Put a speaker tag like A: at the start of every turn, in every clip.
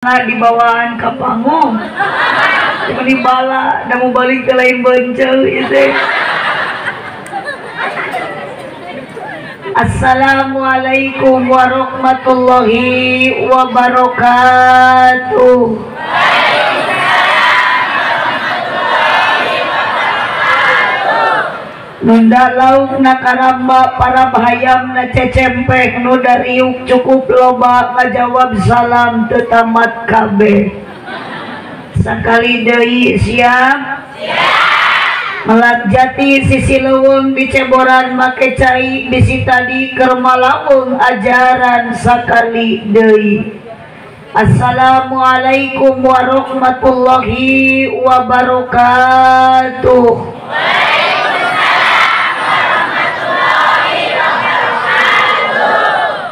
A: Dibawaan ke panggung ini bala dan mau balik ke lain boncel itu. Assalamualaikum warahmatullahi wabarakatuh. Nunda lauk na karamba para bahayam na cecempeh nu dariuk cukup loba ngajawab salam tetamat kabeh. Sakali deui siap? Siap. Melak jati sisi leuweung diceboran make cai bisi tadi keur malawung ajaran sakali deui. Assalamualaikum warahmatullahi wabarakatuh.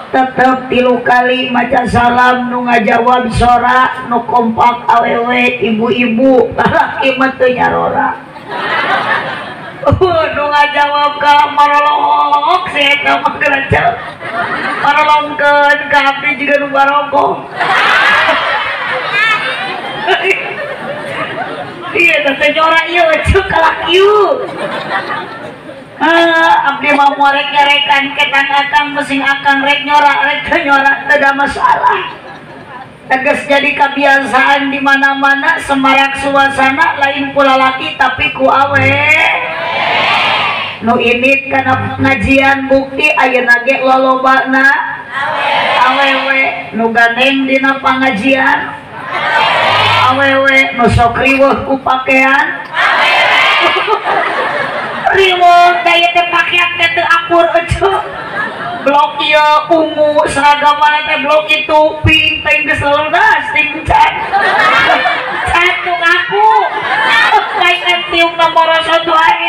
A: Tetep 3 kali maca salam nu ngajawab sora nu kompak awewe ibu-ibu lalaki mah teu nyarora. Nu ngajawab ka marolok si eta mah gerecek marolongkeun ka abdi jiga nu barokong. Ieu teh nyora ieu ceuk kalakieu. Abdi mah mau rek nyarekan ketang akang mesing akang rek nyorak rek nyorak tidak masalah. Tegas jadi kebiasaan di mana-mana semarak suasana lain pula laki tapi ku awe. Nu ini karena pengajian bukti ayeuna ge lolobana awewe nu gandeng dina pengajian awewe nu sok riweuh ku pakaian riweuh daya teh pakaian teh teu akur euceu blok ieu ungu seragamana teh blok itu pink teh geus leunas ting can can nu ngaku lain tiung nomor 1 wae.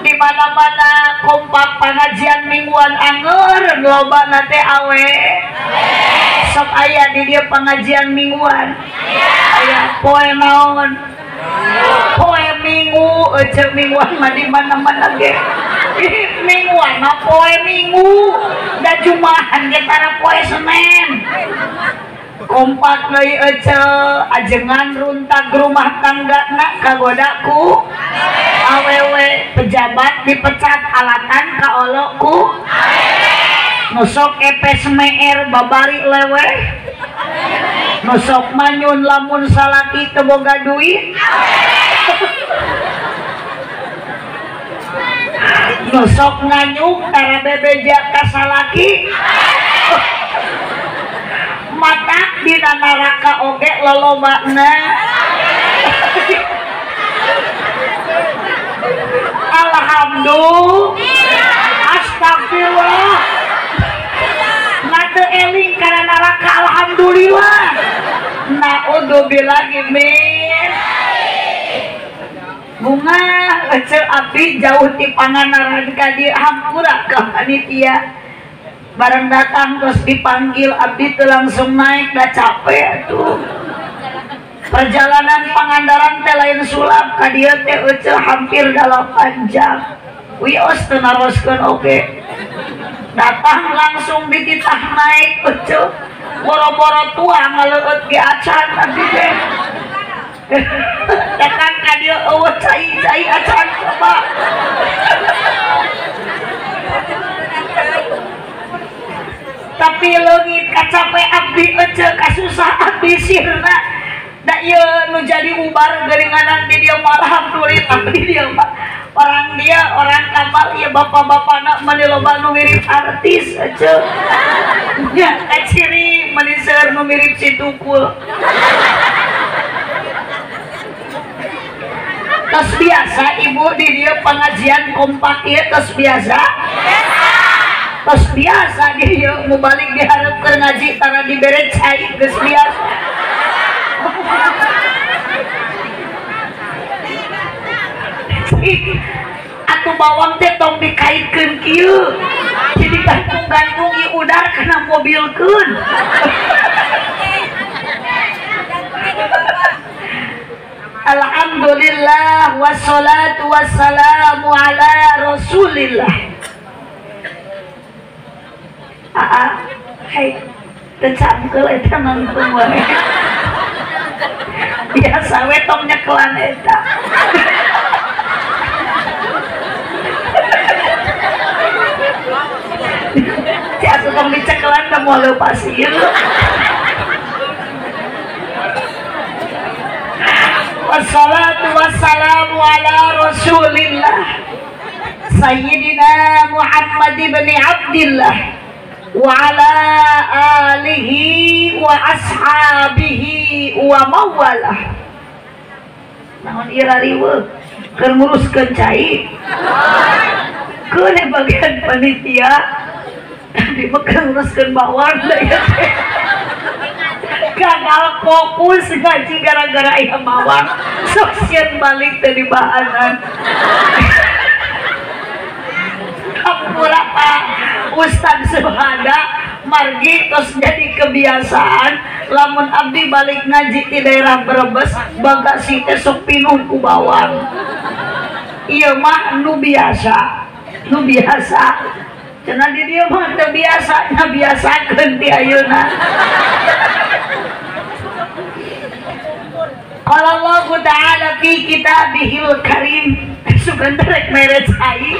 A: Di mana-mana kompak pengajian mingguan anger lobana teh awe sok aya di dieu pengajian mingguan aya poe naon poe minggu ece mingguan mah di mana-mana ge mingguan mah poe minggu da jumahan ge tara poe Senin kompak deui ece ajengan runtag rumah tangga na kagoda ku awewe pejabat dipecat alatan kaolok ku nusok epes meer babari leweh nusok manyun lamun salaki teu boga duit nusok nganyuk tara bebeja ka salaki matak dina neraka oge lolobana. Alhamdulillah astagfirullah teu eling kana neraka alhamdulillah naudzubillahi min bunga ece abdi jauh ti Pangandaran ka dieu hampura ka panitia bareng datang terus dipanggil abdi teu langsung naik da capek atuh perjalanan Pangandaran teh lain sulap ka dieu teh ece hampir 8 jam wios teu naroskeun oge datang langsung dititah naik ece boro-boro tua ngaleueut ge acan abdi teh datang ka dieu eueuh cai-cai acan coba tapi leungit kacape abdi ece kasusah abdi sirna da ieu nu jadi ubar geuringanan di dieu mah alhamdulillah di dieu mah orang dia orang kamal ieu bapak-bapana meuni loba nu mirip artis ece nya kaciri meuni seueur nu mirip si Tukul. Tos biasa ibu di dieu pengajian kompak ieu tos biasa tos biasa di dieu mau balik dihareup keur ngaji tara dibere cai geus biasa. Atuh bawang teh tong dikaitkeun kieu jadi gantung-gantung ieu udar kana mobilkeun. Alhamdulillah wassalatu wassalamu ala rasulillah. Hei, teu cangkeul eta nangtung wae. Biasa we tong nyekelan eta. Si asup tong dicekelan da moal leupas ieu. Wassalatu wassalamu ala Rasulillah Sayyidina Muhammad ibn Abdillah wa ala alihi wa ashabihi wa mawalah. Naon ira riweuh keur nguruskeun cai. Keun bagian panitia di mah keur nguruskeun bawang da ieu teh. Gagal fokus ngaji gara-gara aya bawang. Sok sieun balik teh di bahanan. Hampura Pak Ustaz Suhada margi tos jadi kebiasaan lamun abdi balik ngaji di daerah Brebes bagasi teh sok pinuh ku bawang. Ieu mah nu biasa, nu biasa. Cenah di dieu mah teu biasa, nya biasakeun ti ayeuna. Qala Allah Ta'ala fi kitabihil karim. Sugan rek mere cai.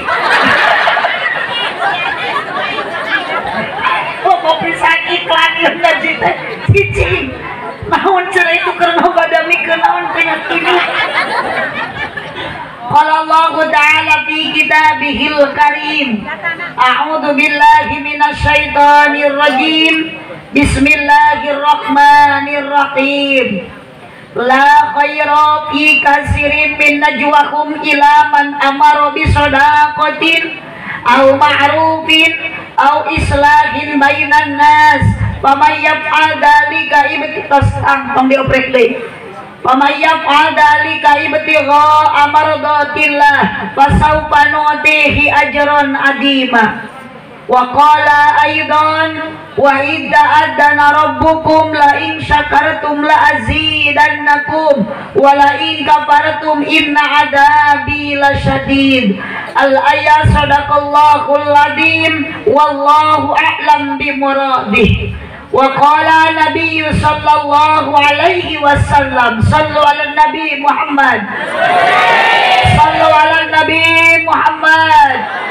A: Oh, pisan iklan ieu ngaji teh cicing. Naon cenah itu keur ngabadamikeun naon teh tunjuk. Qala Allah Ta'ala fi kitabihil karim. A'udzu billahi minasyaitonir rajim. Bismillahirrahmanirrahim. La khaira fi katsirin min najwahum ila man amara bi shadaqatin aw ma'rufin aw islahin bainan nas. Faman yaf'al dzalika ibtigha tong dioprek deui. Faman yaf'al dzalika ibtigha mardatillah fasawfa nu'tihi ajran 'azima. Wa qala aidan wa idza adana rabbukum la in syakartum la azidannakum wa la in kafartum inna adabi lasyadid. Al ayat sadaqallahul azim wallahu a'lam bimuradih. Wa qala nabiyyu sallallahu alaihi wasallam sallu ala nabi Muhammad, sallu ala nabi Muhammad.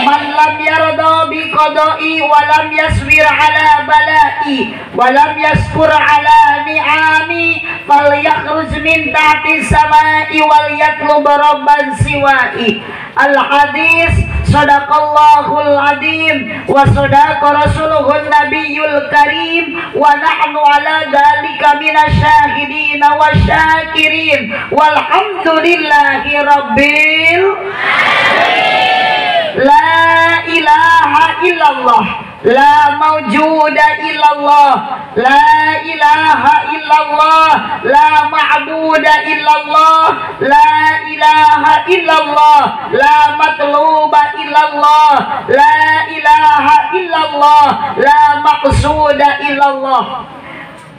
A: Man lam yarda bi qada'i wa lam yasbir ala bala'i wa lam yashkur ala ni'ami falyakhruj min tahti samai wal yatlub rabban siwa'i. Al hadis sadaqallahul azim wa sadaqa rasuluhun nabiyyul karim wa nahnu ala dzalika minasyahidin wasyakirin walhamdulillahi rabbil alamin. La ilaha illallah, la mawjuda illallah, la ilaha illallah, la ma'buda illallah, la ilaha illallah, la matluba illallah, la ilaha illallah, la maqsuda illallah.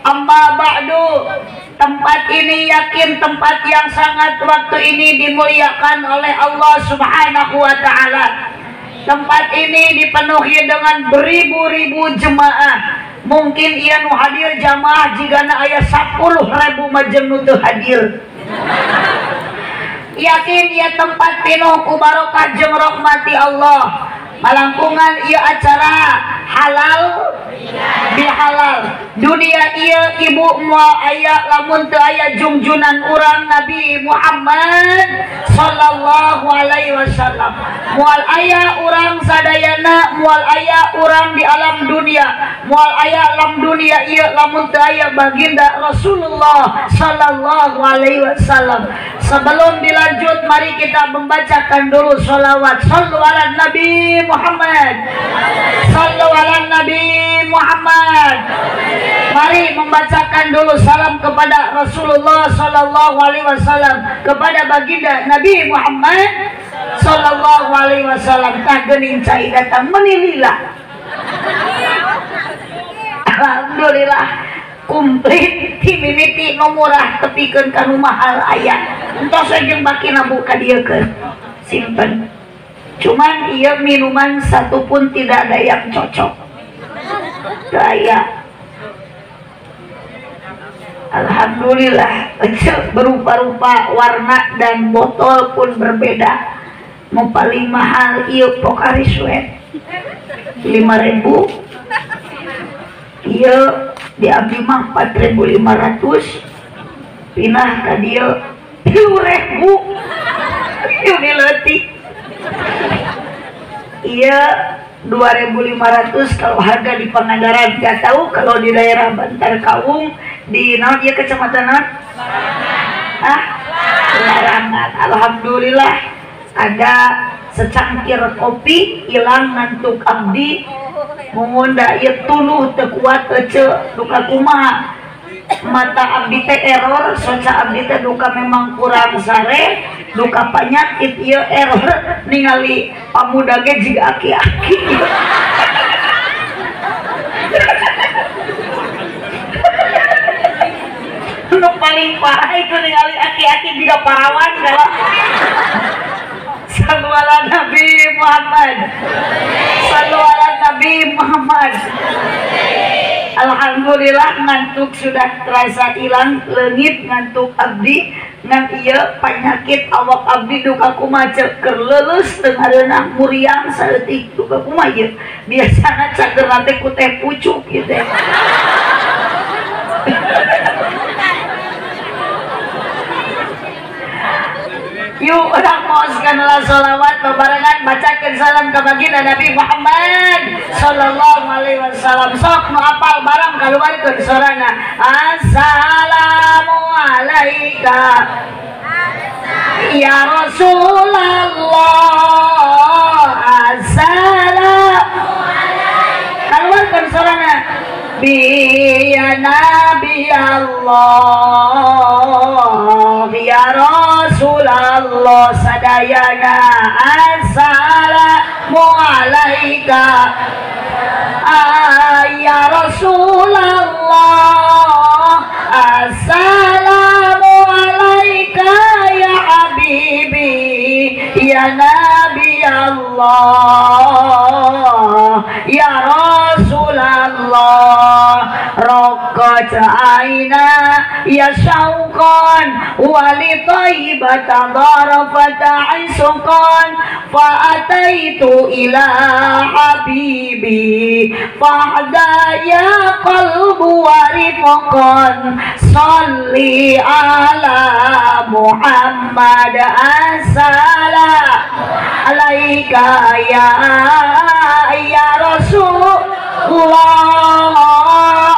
A: Amma ba'du. Tempat ini yakin tempat yang sangat waktu ini dimuliakan oleh Allah Subhanahu wa Ta'ala. Tempat ini dipenuhi dengan beribu-ribu jemaah. Mungkin ia nu hadir jamaah jigana aya 10.000 majeng nu teu hadir. Yakin ia tempat pinuh ku barokah jeung rahmati Allah. Malangkungan ia acara halal bihalal. Dunia ieu ibu moal aya lamun teu aya jungjunan urang Nabi Muhammad sallallahu alaihi wasallam. Moal aya urang sadayana, moal aya urang di alam dunia, moal aya alam dunia ieu lamun teu aya baginda Rasulullah sallallahu alaihi wasallam. Sebelum dilanjut mari kita membacakan dulu sholawat. Sallu ala Nabi Muhammad, sallu ala Nabi Muhammad. Mari membacakan dulu salam kepada Rasulullah sallallahu alaihi wasallam, kepada baginda Nabi Muhammad sallallahu alaihi wasallam. Tah geuning cai datang menilila. Alhamdulillah komplit ti mimiti nu murah tepikeun ka nu mahal aya. Entos jeung bakina buka dieu keun simpen. Cuman ieu minuman satu pun tidak ada yang cocok. Teu aya. Alhamdulillah berupa-rupa warna dan botol pun berbeda. Mau paling mahal ieu Pocari Sweat 5.000, ieu di abdi mah 4.500, pindah ka dieu 3.000, ieu leutik. Ieu 2.500 kalau harga di Pangandaran, nggak tahu kalau di daerah Bantar Kawung di naon ieu kecamatan naon? Ah, Larangan. Alhamdulillah ada secangkir kopi hilang ngantuk abdi mengunda ieu tuluh teu kuat ece duka kumaha mata abdi teh error soca abdi teh duka memang kurang sare duka penyakit ieu error ningali pamuda ge jiga aki-aki. Nu paling parah itu ningali aki-aki jiga parawan kalau. Sallu ala Nabi Muhammad. Sallu ala Nabi Muhammad. Alhamdulillah ngantuk sudah terasa hilang leungit ngantuk abdi ngan ieu penyakit awak abdi duka kumaha keur leuleus teu ngareunah muriang saeutik duka kumaha ieu biasana cagerna teh ku teh pucuk ieu teh. Yuk urang maoskeun sholawat babarengan bacakeun salam ka baginda Nabi Muhammad sallallahu alaihi wasallam. Sok nu apal barang kaluarkeun sorana. Assalamu alaika ya Rasulullah. Assalamu alaika. Kaluarkeun sorana. Ya Nabi Allah ya Rasulullah sadayana. Assalamu alaika ya Rasulullah. Assalamu alaika ya Habibi ya Nabi Allah ya Rasulullah. Raqat aina ya syauqan wali taibata darafata isuqan fa ataitu ila habibi fahda ya qalbu warifqan salli ala Muhammad. Assalamu alaika ya Rasulullah.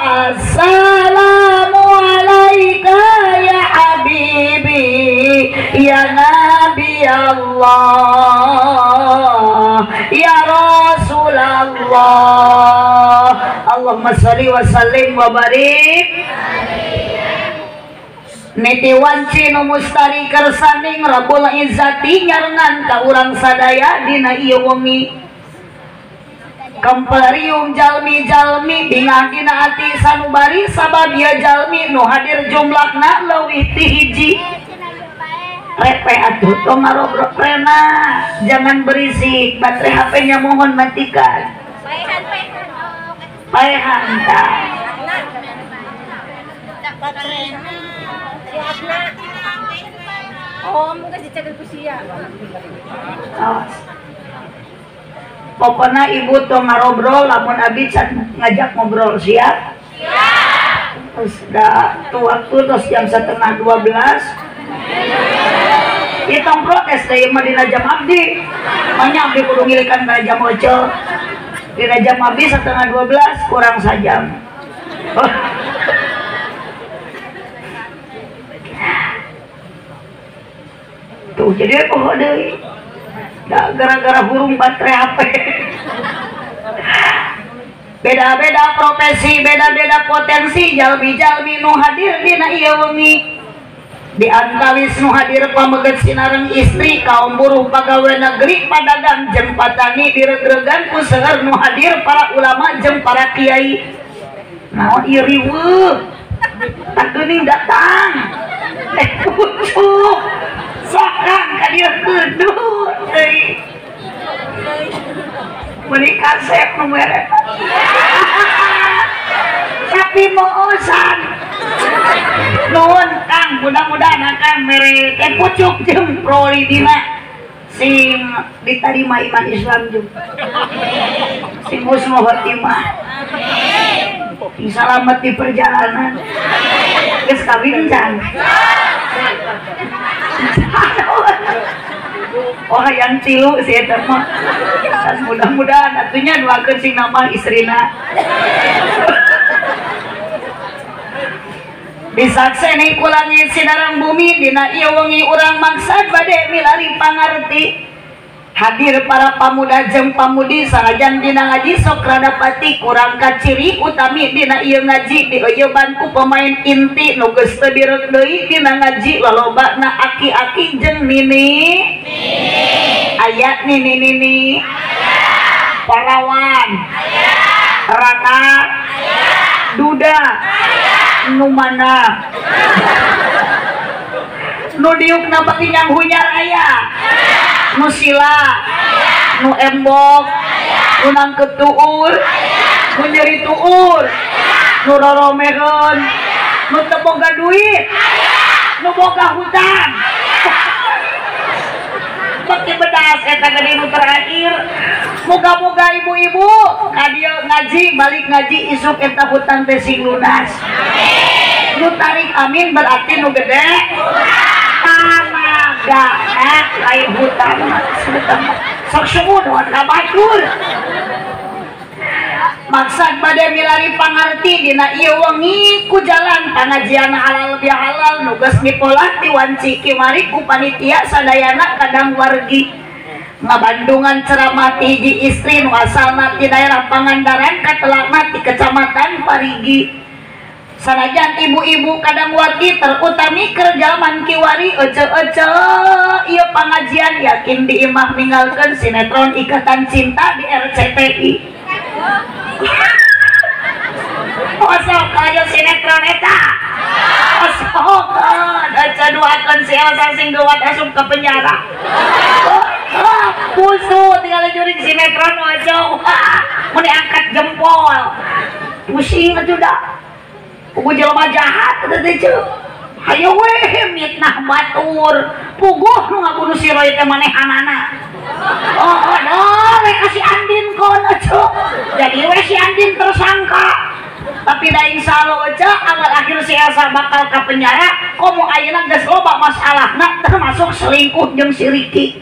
A: Assalamu alaika ya Habibi ya Nabi Allah ya Rasulullah. Allahumma sholli wa sallim wa barik. Niti wanci nu mustari kersaning Rabbul Izzati nyarengan ka urang sadaya dina ieu wengi. Kemperium jalmi-jalmi bingah dina ati sanubari sabab ieu jalmi nu hadir jumlahna leuwih ti hiji. Repe atuh tong ngarobrok rena, jangan berisik, baterai HP-nya mohon matikan. Paehan tah.
B: Oh, mungkin dicatat kusia.
A: Pokoknya ibu tuh ngarobrol, lamun abi can ngajak ngobrol siap?
B: Siap.
A: Terus dah tuh waktu terus jam 11:30. Hitong protes deh mah dina jam abdi. Manya abdi kudu ngilikan kana jam oce. Dina jam abdi 11:30 kurang sajam. Tuh jadi poho deui. Da gara-gara burung baterai HP. Beda-beda profesi, beda-beda potensi, jalmi-jalmi nu hadir dina ieu wengi. Di antawis nu hadir pameget sinareng istri, kaum buruh pagawe negeri, padagang jeung patani diregregan ku seueur nu hadir para ulama jeung para kiai. Naon ieu riweuh? Tak geuning datang. Eh pucuk. Sokang ka dieu keduh euy. Meuni kasep nu mere. Tapi moosan. Nuhun Kang, mudah-mudahan Kang mere teh pucuk jeung prolidina sing diterima iman Islam juga. Sing husnul khotimah. Sing selamat di perjalanan. Geus kawin can. Oh hayang cilu si eta mah. Mudah-mudahan atunya doakeun sing nambah istrina. Disakseni ku langit sinarang bumi dina ieu wengi urang maksad bade milari pangarti. Hadir para pamuda jeung pamudi sanajan dina ngaji sok rada pati kurang kaciri utami dina ieu ngaji dieuyeban ku pemain inti nu geus teu direuk deui dina ngaji lalobana aki-aki jeung nini. Aya nini nini. Parawan. Rana. Duda. Nu mana? Nu diukna baki nyanghunyar aya. Nu sila, nu embok, nu nangkep tuur, nu nyeri tuur, nu roromeheun, nu teu boga duit, nu boga hutang. Beki bedas eta gede nu terakhir. Moga-moga ibu-ibu ka dieu ngaji balik ngaji isuk eta hutang teh sing lunas. Nu tarik amin berarti nu gede tanaga lain hutang sok sumuhun ka batur. Maksad bade milari pangarti dina ieu wengi ku jalan pangajian halal bihalal nu geus dipolah ti wanci kiwari ku panitia sadayana kadang wargi ngabandungan ceramah ti hiji istri nu asalna ti daerah Pangandaran katelahna ti kecamatan Parigi. Sanajan ibu-ibu kadang wargi terutami keur jaman kiwari ece-ece ieu pangajian yakin di imah ninggalkeun sinetron Ikatan Cinta di RCTI. Osok ayo sinetron eta. Osok ece duakeun si Elsa sing geuwat asup ke penjara. Pusu tinggal juring sinetron ece. Mun diangkat jempol. Pusing atuh da. Puguh jelema jahat eta teh ceu. Hayo we mitnah batur. Puguh nu ngabunuh si Roy teh manehanana. Oh, aduh, we ka si Andin kono ceu. Jadi we si Andin tersangka. Tapi da insyaallah ceu awal akhir si Elsa bakal ka penjara. Komo ayeuna geus loba masalahna termasuk selingkuh jeung si Ricky.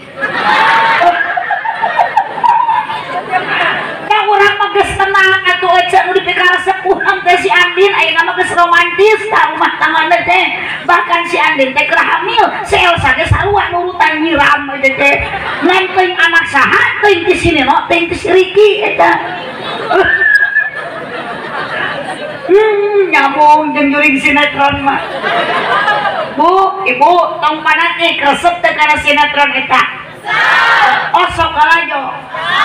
A: Urang mah geus tenang atuh ece nu dipikaresep urang teh si Andin ayeuna mah geus romantis tah rumah tanggana teh. Bahkan si Andin teh keur hamil, si Elsa ge sarua nurutan nyiram teh teh. Ngan teuing anak saha teuing ti si Nino teuing ti si Ricky eta. Nyambung jeung juring sinetron mah. Bu, ibu tong panatik resep teh kana sinetron eta. Osok kalajo.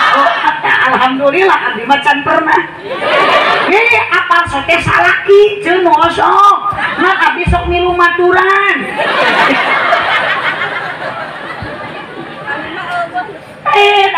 A: Oh, alhamdulillah abdi mah can pernah. Hei, apal sote salaki jeung nu osok. Nah abdi sok milu maturan.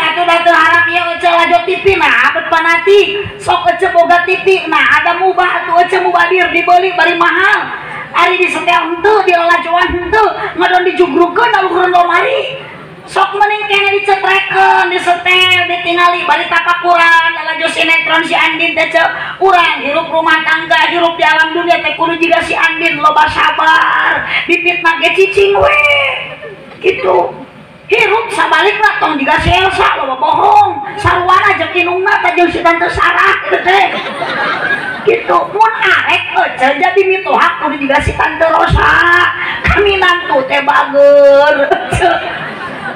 A: Atuh atuh haram ieu ece lajo TV nah abet panatik. Sok ece boga TV nah ada mubah atuh ece mubadir dibeli bari mahal. Ari disetel henteu dilalajoan henteu ngadon dijugrukeun aluhurun lomari. Sok mending kene dicetrekeun, disetel, ditingali bari tapakuran lalajo sinetron si Andin teh ceu. Urang hirup rumah tangga, hirup di alam dunia teh kudu jiga si Andin loba sabar, dipitnah ge cicing we. Gitu. Hirup sabalikna tong jiga si Elsa loba bohong, sarwana jeung inungna teh jeung si Tante Sarah kitu teh. Gitu. Mun arek ece jadi mitoha kudu jiga si Tante Rosa. Kami nantu teh bager.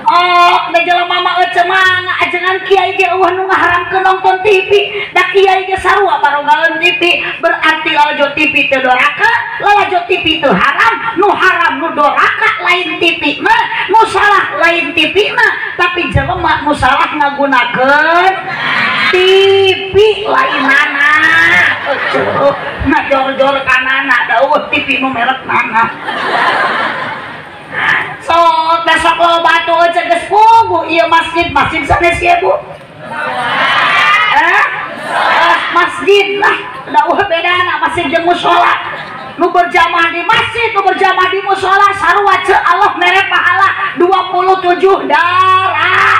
A: Oh, da jelema mah ece mah ajengan kiai ge eueuh nu ngaharamkeun nonton TV. Da kiai ge sarua barogaeun TV, berarti lalajo TV teu doraka, lalajo TV teu haram, nu haram nu doraka lain TV mah, nu salah lain TV mah, tapi jelema nu salah ngagunakeun TV lainana. Ece ngajor-jor kanana da eueuh TV nu merek nana. So, besok lo batu aja geus puguh ieu masjid, masjid sanes ieu Bu. Masjid lah, da eueuh bedana masjid masjid jeung mushola. Nu berjamaah di masjid, nu berjamaah di mushola sarua ce Allah mere pahala 27 darah.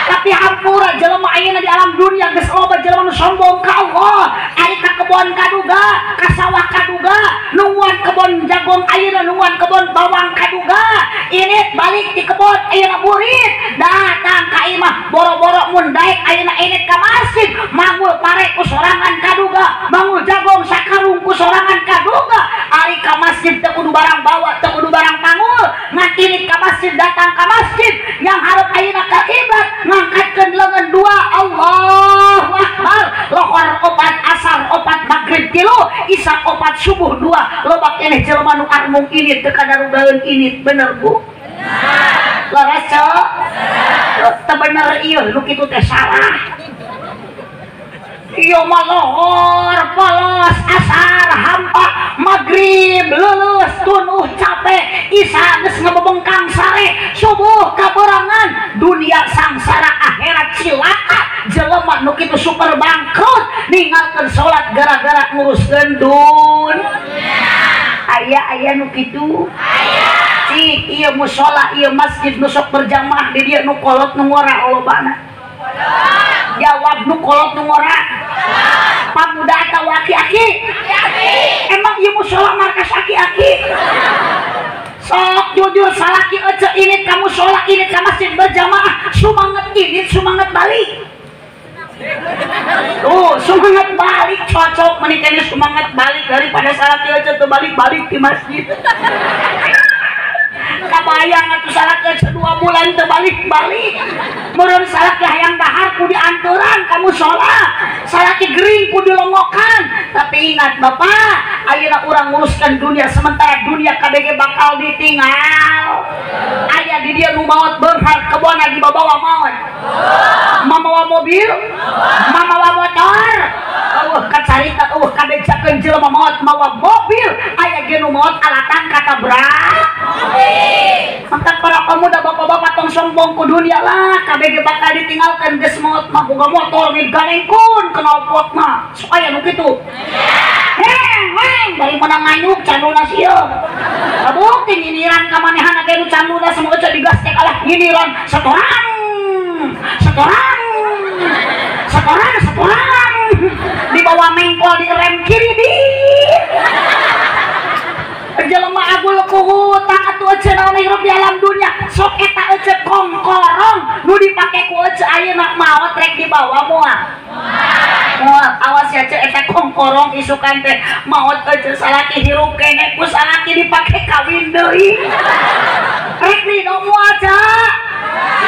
A: Tapi hampura jelema ayeuna di alam dunia geus loba jelema nu sombong ka Allah. Ari ka kebon kaduga, ka sawah kaduga, nungguan kebon jagung ayeuna nungguan kebon bawang kaduga. Ini balik di kebon ayeuna burit, datang ka imah boro-boro mun daek ayeuna init ka masjid, manggul pare ku sorangan kaduga, manggul jagung sakarung ku sorangan kaduga. Ari ka masjid teu kudu barang bawa, teu kudu barang panggul, ngan init ka masjid, datang ka masjid yang harap ayeuna ka kiblat ngangkatkeun leungeun dua Allahu Akbar, lohor opat, asar opat, maghrib tilu, isya opat, subuh dua. Loba keneh jelema nu armung init teu kadarugaeun init, bener Bu? Bener. Leres ceu? Teu bener ieu nu kitu teh salah. Ieu mah lohor, polos, asar, hampa, maghrib lulus, tunuh capek, isya geus ngebebengkang sare, subuh kaberangan, dunia sangsara akhirat cilaka. Jelema nu kitu super bangkrut ninggalkeun salat gara-gara nguruskeun dunia. Aya-aya nu kitu. Cik ieu mushola, ieu masjid nu sok berjamaah di dieu nu kolot nu ngora lobana. Jawab nu kolot nu ngora. Pamuda atau aki-aki? Emang ieu mushola markas aki-aki? Sok jujur salaki ece init ka mushola, init ka masjid berjamaah, sumanget init sumanget balik. Tuh, semangat balik cocok menikahnya semangat balik daripada salaki ece teu balik-balik di masjid. Kabayang atuh salaki ece 2 bulan teu balik-balik. Meureun salaki hayang dahar ku dianturan ka mushola, salaki gering ku dilongokan. Tapi ingat Bapak, ayeuna urang nguruskan dunia sementara dunia KBG bakal ditinggal. Aya di dieu nu maot beunghar kebona dibawa maot. Mamawa mobil, mamawa motor, eueuh kacarita eueuh kabejakeun jelema maot mawa mobil, aya ge nu maot alatan katabrak. Maka para pemuda bapak-bapak tong sombong ku dunia lah, KBG bakal ditinggalkan geus maot mah boga motor digalengkeun knalpot mah. Sok aya nu kitu. Heng heng dari mana nganyuk canduna sieun. Kabukti nyinyiran ka manehana ge nu canduna semua eueuh digas teh kalah nyinyiran setoran. Setoran. Setoran, setoran. Dibawa mengkol di rem kiri di. Jelema agul ku hutang atuh ece naon hirup di alam dunia. Sok eta ece kongkorong nu dipake ku ece ayeuna maot rek dibawa moal. Moal awas ya ce eta kongkorong isukan teh maot ece salaki hirup keneh ku salaki dipake kawin deui. Rek ridho moal ca.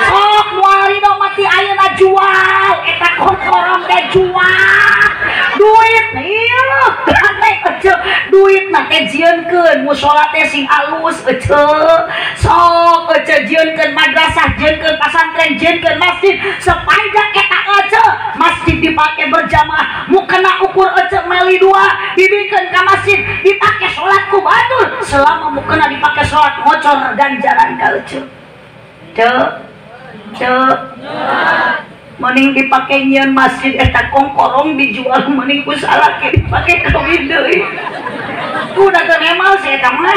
A: Sok moal ridho mati ayeuna jual eta kongkorong teh jual. Duit ieu teh ece duit na teh jieunkeun mushola teh sing alus ece. Sok ece jieunkeun madrasah, jieunkeun pasantren, jieunkeun masjid sepanjang eta ece masjid dipake berjamaah mukena ukur ece meli dua dibikeun ka masjid dipake salat ku batur selama mukena dipake salat ngocor ganjaran ka ece. Ceu ceu mending dipake nyieun masjid eta kongkorong dijual mending ku salaki dipake kawin deui. Udah teu nemal si eta mah.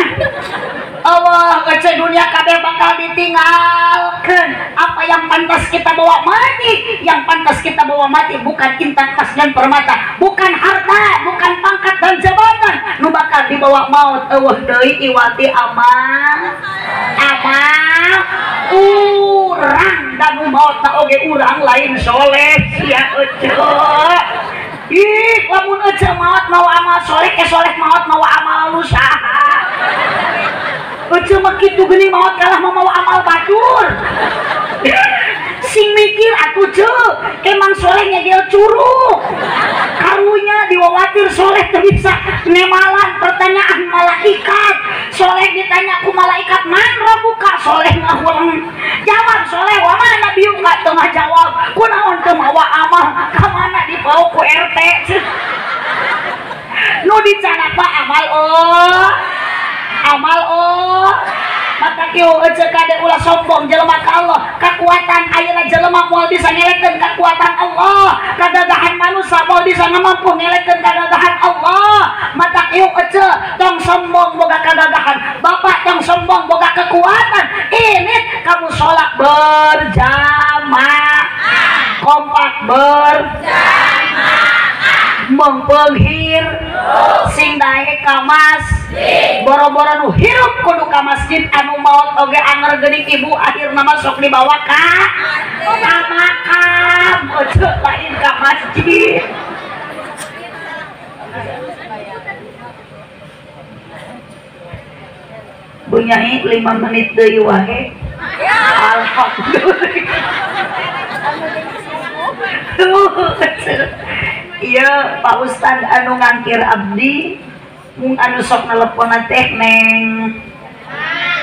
A: Allah ece dunia kabeh bakal ditinggalkeun. Apa yang pantas kita bawa mati? Yang pantas kita bawa mati bukan intan emas dan permata, bukan harta, bukan pangkat dan jabatan. Nu bakal dibawa maut eueuh deui iwati amal. Amal urang dan nu maot na oge urang lain soleh sia ece. Ih, lamun ece maot mawa amal soleh, ke soleh maot mawa amal nu saha. Ece mah kitu geuning maot kalah mamawa amal batur. Sing mikir atuh ce, emang soleh nyegel curug. Karunya diwawatir soleh teu bisa nemalan pertanyaan malaikat. Soleh ditanya ku malaikat man rabbuka, soleh ngahuleng. Jawab soleh wa ma nabiyuka teu ngajawab. Kunaon teu mawa amal ka mana dibawa ku RT. Nu dicanapa amal oh. Amal oh. Mata kieu ece kade ulah sombong jelema ka Allah. Kakuatan ayeuna jelema moal bisa ngelekeun kakuatan Allah. Kagagahan manusia moal bisa ngamampu ngelekeun kagagahan Allah. berjamaah, kompak berjamaah, mengpenghir sing daek ka masjid, boro-boro nu hirup kudu ka masjid, anu maot oge anger geuning ibu akhirna masuk dibawa ka makam, ojo lain ka masjid. Bunyai 5 menit deui wae. Alhamdulillah. Iya Pak Ustad anu ngangkir abdi mung anu sok nelepon teh Neng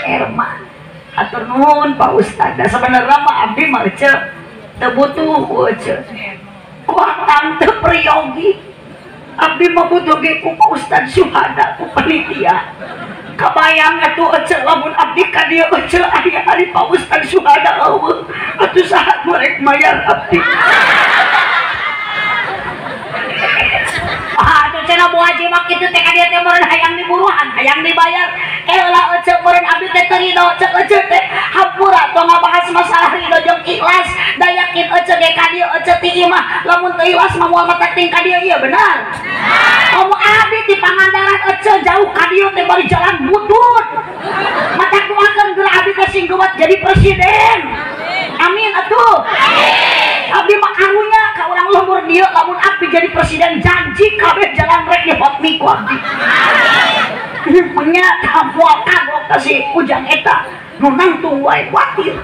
A: Erma. Hatur nuhun Pak Ustad. Da sebenarnya mah abdi mah ece teu butuh ku ece. Ku akang teu priyogi. Abdi mah butuh ge ku Pak Ustad Syuhada ku panitia. Kabayang atuh ece lamun abdi ka dieu ece aya ari Pak Ustad Syuhada eueuh. Atuh saha nu rek mayar abdi. Atuh cenah Bu Haji mah kitu teh ka dieu teh meureun hayang diburuhan, hayang dibayar. Heula ece meureun abdi teh teu ridho, cek ece teh hampura tong ngabahas masalah ridho jeung ikhlas. Da yakin ece ge ka dieu ece ti imah, lamun teu ikhlas mah moal matak ting ka dieu ieu benar. Komo abdi ti Pangandaran ece jauh ka dieu teh bari jalan butut. Matak doakeun geura abdi teh sing geuwat jadi presiden. Amin atuh. Abdi mah karunya ka urang lembur dieu lamun abdi jadi presiden janji kabeh jalan rek di hotmi ku abdi. Nya moal kagok ka si Ujang eta nu nangtung wae kuatir.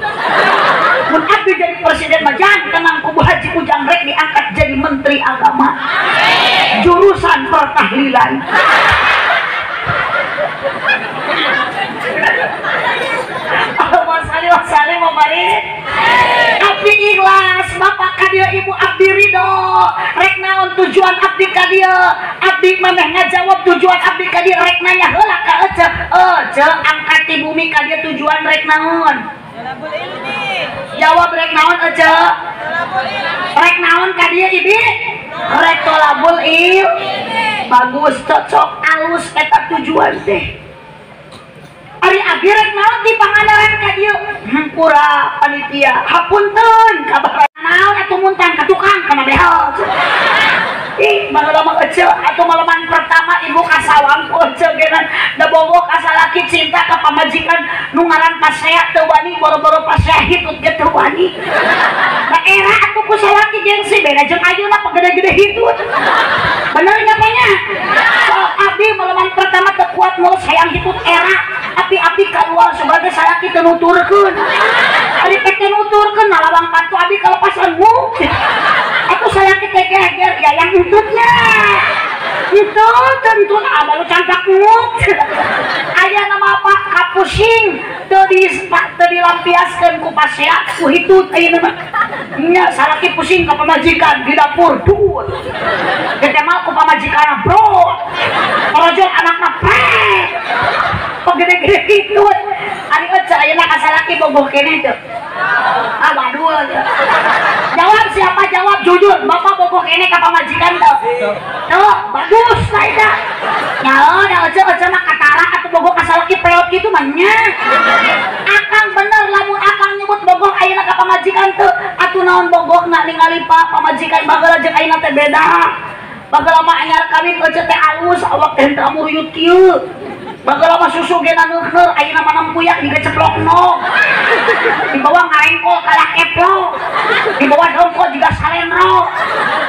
A: Mun abdi jadi presiden mah jangan tenang ku Bu Haji Ujang rek diangkat jadi menteri agama. Jurusan pertahlilan. Allahumma shalli wa sallim wa barik. Abdi ikhlas bapak ka dieu ibu abdi ridho. Rek naon tujuan abdi ka dieu? Abdi mameh ngajawab tujuan abdi ka dieu rek nanya heula ka ece. Ece angkat ti bumi ka dieu tujuan rek naon? Jawab rek naon ece? Rek naon ka dieu ibi? Rek tolabul ilmi. Bagus cocok alus eta tujuan teh. Ari abdi rek naon di Pangandaran ka dieu? Hampura panitia, hapunten kabar naon atuh muntang ka tukang kana behel. Ih, baheula mah ece atuh malaman pertama ibu kasawang ku ece geuna da bogoh ka salaki cinta ka pamajikan nu ngaran pasea teu wani boro-boro pasea hitut ge teu wani. Da era atuh ku salaki gengsi beda jeung ayeuna pagede-gede hitut. Bener nya Pak nya? Sok abdi malaman pertama teu kuat mulut hayang hitut era. Api-api keluar sebagai salaki teu nuturkeun. Ari teh teu nuturkeun nalawang pantu abdi kalepasan mu. Atuh salaki teh geger ya yang hitutnya. Itu tentu baru campak muk. Aya nama apa kapusing teu dilampiaskeun ku pasea ku hitut ayeuna mah. Nya salaki pusing ka pamajikan di dapur duh. Gede mah ku pamajikanna bro. Parojol anakna prek. Pagede-gede hitut. Ari ece ayeuna ka salaki bogoh keneh teu. Ah waduh. Jawab siapa jawab jujur, bapak bogoh keneh ka pamajikan teu? Tuh, bagus lah eta. Nyaho da ece ece mah katara atuh bogoh ka salaki peot kitu mah nya. Akang bener lamun akang nyebut bogoh ayeuna ka pamajikan teu, atuh naon bogohna ningali pak pamajikan baheula jeung ayeuna teh beda. Baheula mah anyar kawin ece teh alus awak teh teu amuruyut kieu. Baheula mah susu ge naneuheur ayeuna mah nampuyak jiga ceplokno. Dibawa ngarengkol kalah keplok. Dibawa dongkol jiga salenro.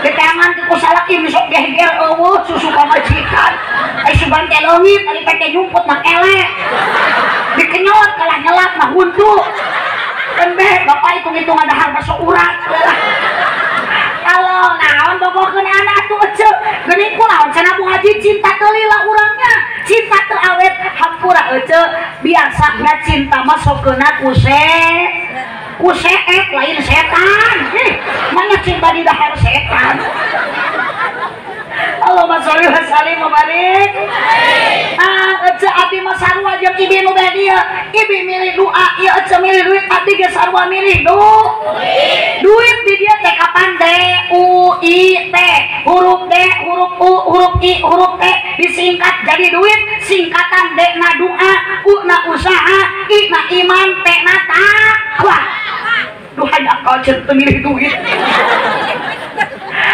A: Diteangan ku salaki misok geger eueuh susu pamajikan. Ai sugan teh leungit ari teh nyumput mah elek. Dikenyot kalah nyelap mah huntu. Embe bapak hitung-hitung ada harga seurat. Kalau naon bogohkeun anak atuh ece geuning ku naon cenah Bu Haji cinta teu lila urangnya. Cinta teu awet hampura ece biasana cinta mah sokeuna ku seet lain setan. Mana cinta di dahar setan. Allahumma sholli wa sallim wa barik. Ah ece abdi mah sarua jeung ibi nu beh dieu. Ibi milih doa, ieu ece milih duit, abdi ge sarua milih duit. Duit di dieu teh kapan D U I T, huruf D, huruf U, huruf I, huruf T disingkat jadi duit, singkatan D na doa, U na usaha, I na iman, T na takwa. lain akal cenah teu milih duit.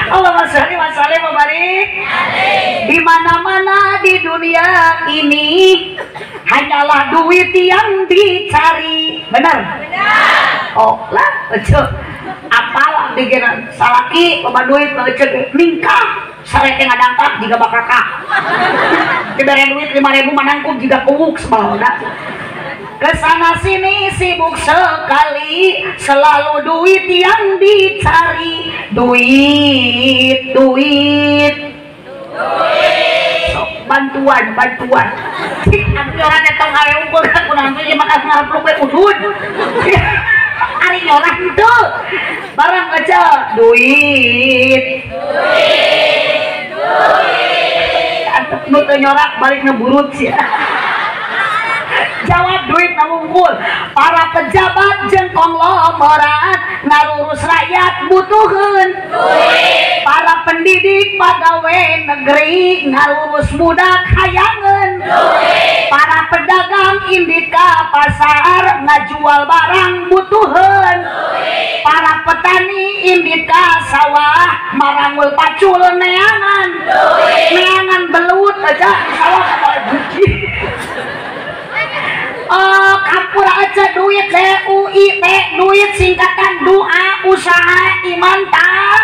A: Allahumma sholli wa sallim wa barik. Di mana-mana di dunia ini hanyalah duit yang dicari. Benar? Benar. Oh lah, ece. Apalah digeran salaki loba duit ece ningkah sarete ngadangkak jiga bakakah. Dibere duit 5.000 manangkub jiga kuwuk sebalona. Kesana sini sibuk sekali, selalu duit yang dicari. Duit, duit, duit. So, bantuan, bantuan. Atuh orang teh tong awe unggul ka kunaon teh makan ngarep we udud. Ari nyorah henteu. Barang aja duit. Duit, duit. Antep nu teu nyorak balik ngeburut sia. Jawab duit nangungkul. Para pejabat jeung konglomerat ngarurus rakyat butuheun duit. Para pendidik pegawai negeri ngarurus budak hayangeun duit. Para pedagang indit ka pasar ngajual barang butuheun duit. Para petani indit ka sawah marangul pacul neangan duit. Neangan belut aja di sawah ka. Oh, kampura aja duit D-U-I-T, duit singkatan doa usaha iman tak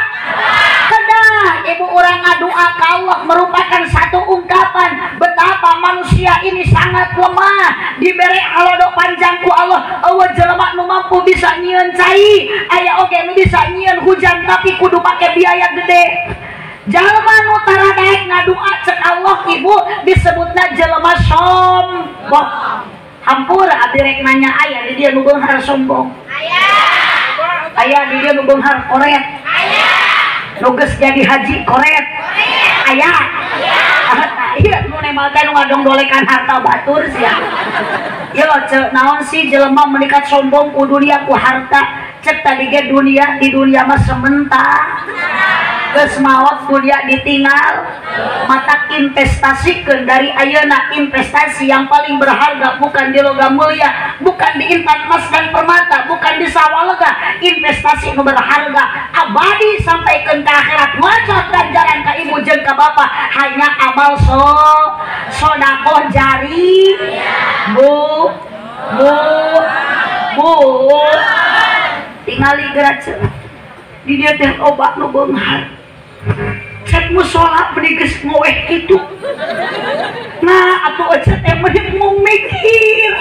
A: kedah. Ibu orang ngadua ke Allah merupakan satu ungkapan betapa manusia ini sangat lemah. Diberi halodo panjang ku Allah, eueuh jelema nu mampu bisa nyieun cai, aya oge nu bisa nyieun hujan tapi kudu pake biaya gede. Jelema nu tara daek ngadua cek Allah ibu disebutna jelema sombong. Hampura abdi rek nanya aya di dia nu beunghar sombong. Aya. Aya di dia nu beunghar koret. Aya. Nu geus jadi haji koret. Aya. Aya. Ieu nu nemal teh nu ngadongdolekan harta batur sia. Ieu cek naon sih jelema menikat sombong ku dunia ku harta. Cek tadi ge dunia di dunia mah sementara. Geus maot dunia ditinggal. Mata investasikeun dari ayeuna, investasi yang paling berharga bukan di logam mulia, bukan di intan emas dan permata, bukan di sawah lega. Investasi nu berharga abadi sampai ke akhirat, ngocot ganjaran ka ibu jeung ka bapa hanya amal sodakoh jari. Bu bu bu tingali gerak di dia teh obat nu beunghar. Cek musola beli geus ngoeh kitu. Nah, atuh ece teh meni mikir.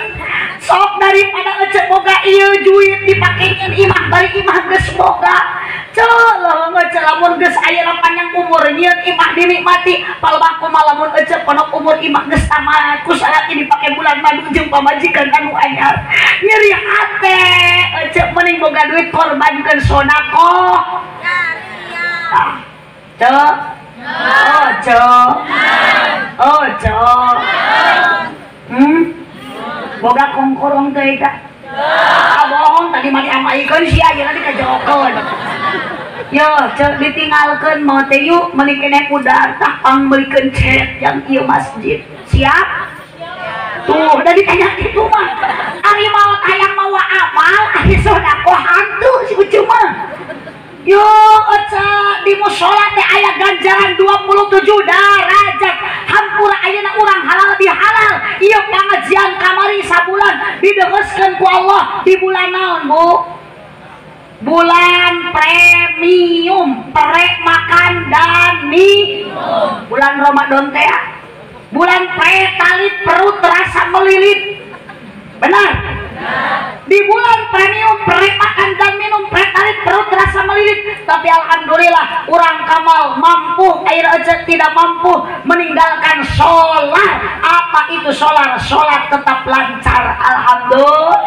A: Sok daripada ece boga ieu duit dipakeun imah bari imah geus boga. Ceu leuheung ece lamun geus aya panjang umur nyieun imah dinikmati. Palebah kumaha lamun ece ponok umur imah geus tamat ku salaki dipake bulan madu jeung pamajikan anu anyar. Nyeri hate ece mending boga duit korbankeun sodakoh. Jariah. Cok, oh cok, oh cok, boga kongkorong teh eta. Ah bohong tadi mah diamaikeun sia ayeuna dikajokeun. Yo cek ditinggalkeun mau teh yuk meuli keneh pudar tah pangmeulikeun cet yang ieu masjid. Siap? Tuh udah ditanya kitu mah. Ari maot hayang mawa amal, ari sodakoh hantu si ucu mah. Yo eca di mushola teh aya ganjaran 27 derajat. Hampura ayeuna urang halal bihalal. Ieu pangajian kamari sabulan didegeskeun ku Allah di bulan naon, Bu? Bulan premium, pre makan dan minum. Bulan Ramadan teh bulan pre talit perut terasa melilit. Benar? Di bulan premium pre makan dan minum, pre tarik perut terasa melilit. Tapi alhamdulillah orang kamal mampu, air aja tidak mampu meninggalkan sholat. Apa itu sholat? Sholat tetap lancar, alhamdulillah.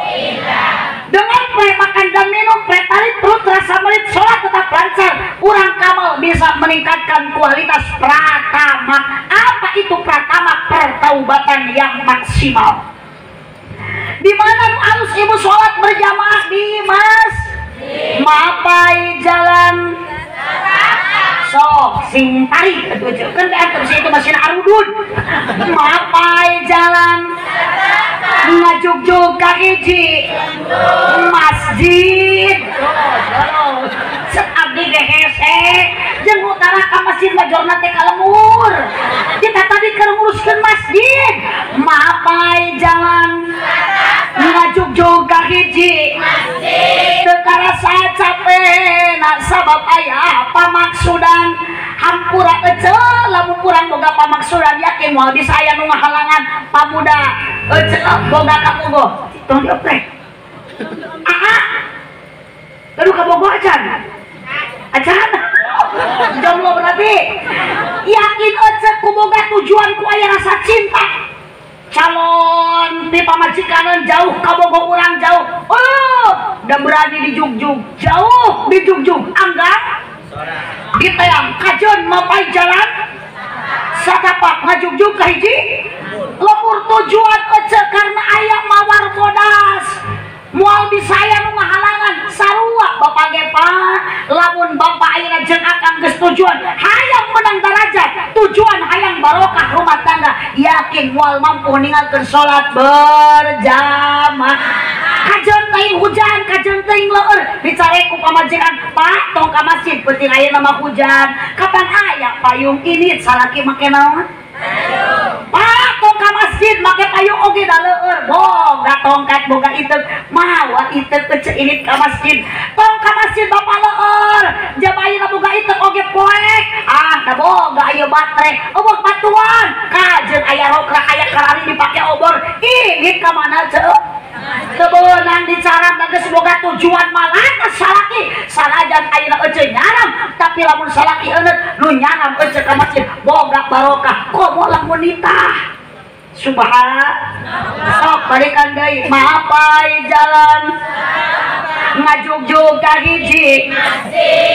A: Dengan pre makan dan minum, pre tarik perut terasa melilit, sholat tetap lancar. Orang kamal bisa meningkatkan kualitas pratama. Apa itu pratama? Pertaubatan yang maksimal. Di mana harus ibu sholat berjamaah di mas mapai jalan sok sing tarik kan terus itu masih arudun mapai jalan ngajuk-juk kaki masjid. Dorong cek abdi ge hese jeung utara ka masjid majorna teh ka lembur. Kita tadi keur nguruskeun masjid mapai jalan ngajugjug ka hiji masjid teu karasa capena sabab aya pamaksudan. Hampura ece lamun urang boga pamaksudan yakin moal bisa aya nu ngahalangan. Pamuda ece boga kabogoh tong dioprek aa aduh kabogoh acan acan jomblo berarti yakin ece ku boga tujuan ku aya rasa cinta calon di pamajikan jauh kabogoh urang jauh, oh dan berani dijugjug jauh dijugjug anggap diteang kajeun mapai jalan satapak ngajugjug ka hiji lembur. Tujuan ece karena aya mawar bodas moal bisa aya nu ngahalangan. Sarua bapak ge pak lamun bapak ayeuna jeung akang geus tujuan hayang menang darajat, tujuan hayang barokah rumah tangga, yakin moal mampu ninggalkeun salat berjamaah. Kajeun teuing hujan, kajeun teuing leueur dicare ku pamajikan, pak tong ka masjid penting ayeuna mah hujan, kapan aya payung ini salaki make naon? Pak tong ka masjid make payung oge da leueur, boga tongkat boga iteuk mawa iteuk ece init ka masjid, tong ka masjid bapak leueur jaba ayeuna boga iteuk oge poek, ah da boga ieu batre eueuh batuan kajeun aya rokra aya karari dipake obor init ka mana ceu kebeunang dicaram geus boga tujuan malah salaki sanajan ayeuna ece nyaram tapi lamun salaki euneut nu nyaram ece ka masjid boga barokah komo lamun nitah. Subhanallah sok balikan deui mapai jalan ngajugjug ka hiji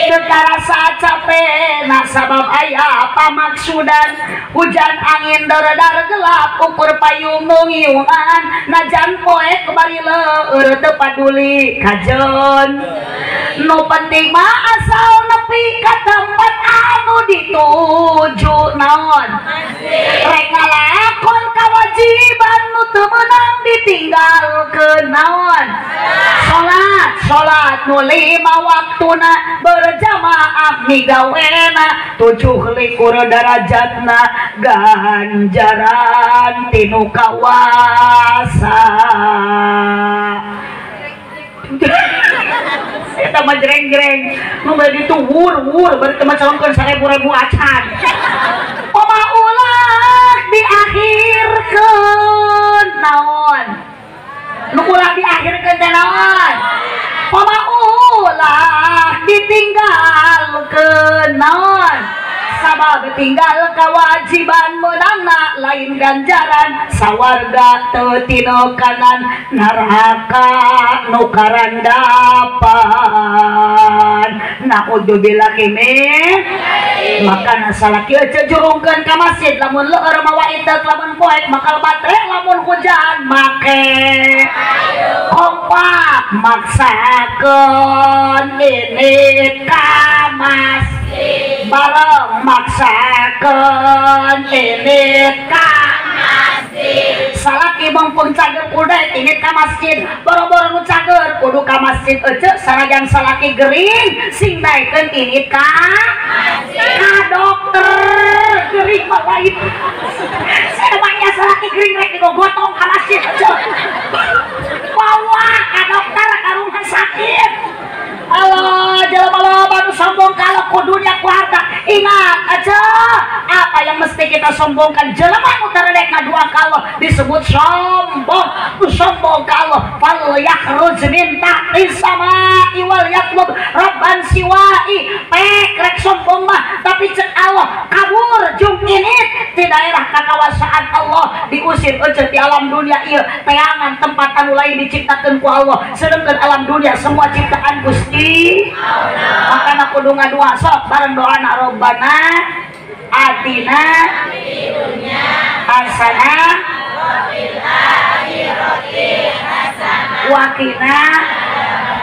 A: teu karasa capena sabab aya pamaksudan. Hujan angin daredar gelap ukur payung nu ngiungan najan poek bari leueur teu paduli kajeun nu penting mah asal nepi ka tempat anu dituju naon rek ngalakon kewajiban nu teu meunang ditinggalkeun naon salat salat nu 5 waktuna berjamaah migawena 27 darajatna ganjaran tinu kawasa. Eta mah jreng-jreng nu bari ditu wur-wur bari teu macalonkeun 1000 acan. Poma ulah diakhirkeun naon nu ulah diakhirkeun teh naon poma ulah ditinggalkeun naon sabab tinggal kewajiban meunangna lain ganjaran sawarga teu tino kanan neraka nu karandapan. Naudzubillahi min. Makana salaki ece jurungkeun ka masjid lamun leueur mawa iteuk lamun poek bakal batre lamun hujan make kompak maksakeun ini ka masjid bareng maksakeun ini ka masjid. Salaki mumpung cager kudu ini ka masjid, boro-boro nu cager kudu ka masjid ece sanajan salaki gering sing daekeun ini ka masjid ka dokter gering mah lain. Samanya salaki gering rek digogotong ka masjid ece bawa ka dokter ka rumah sakit. Allah jelema loba nu sombong kalau ku dunia ku harta. Ingat aja apa yang mesti kita sombongkan. Jelema nu taredek ngadua ka Allah disebut sombong. Nu sombong ka Allah fal yakhruj min tahti samai wal yatlub rabban siwai. Pek rek sombong mah tapi cek Allah kabur jung init di daerah kakawasaan Allah diusir ece di alam dunia ieu teangan tempat anu lain diciptakeun ku Allah sedengkeun alam dunia semua ciptaan Gusti Allah. Makana kudu ngadua sok bareng doana Robbana atina fid dunya hasanah wa fil akhirati hasanah wa qina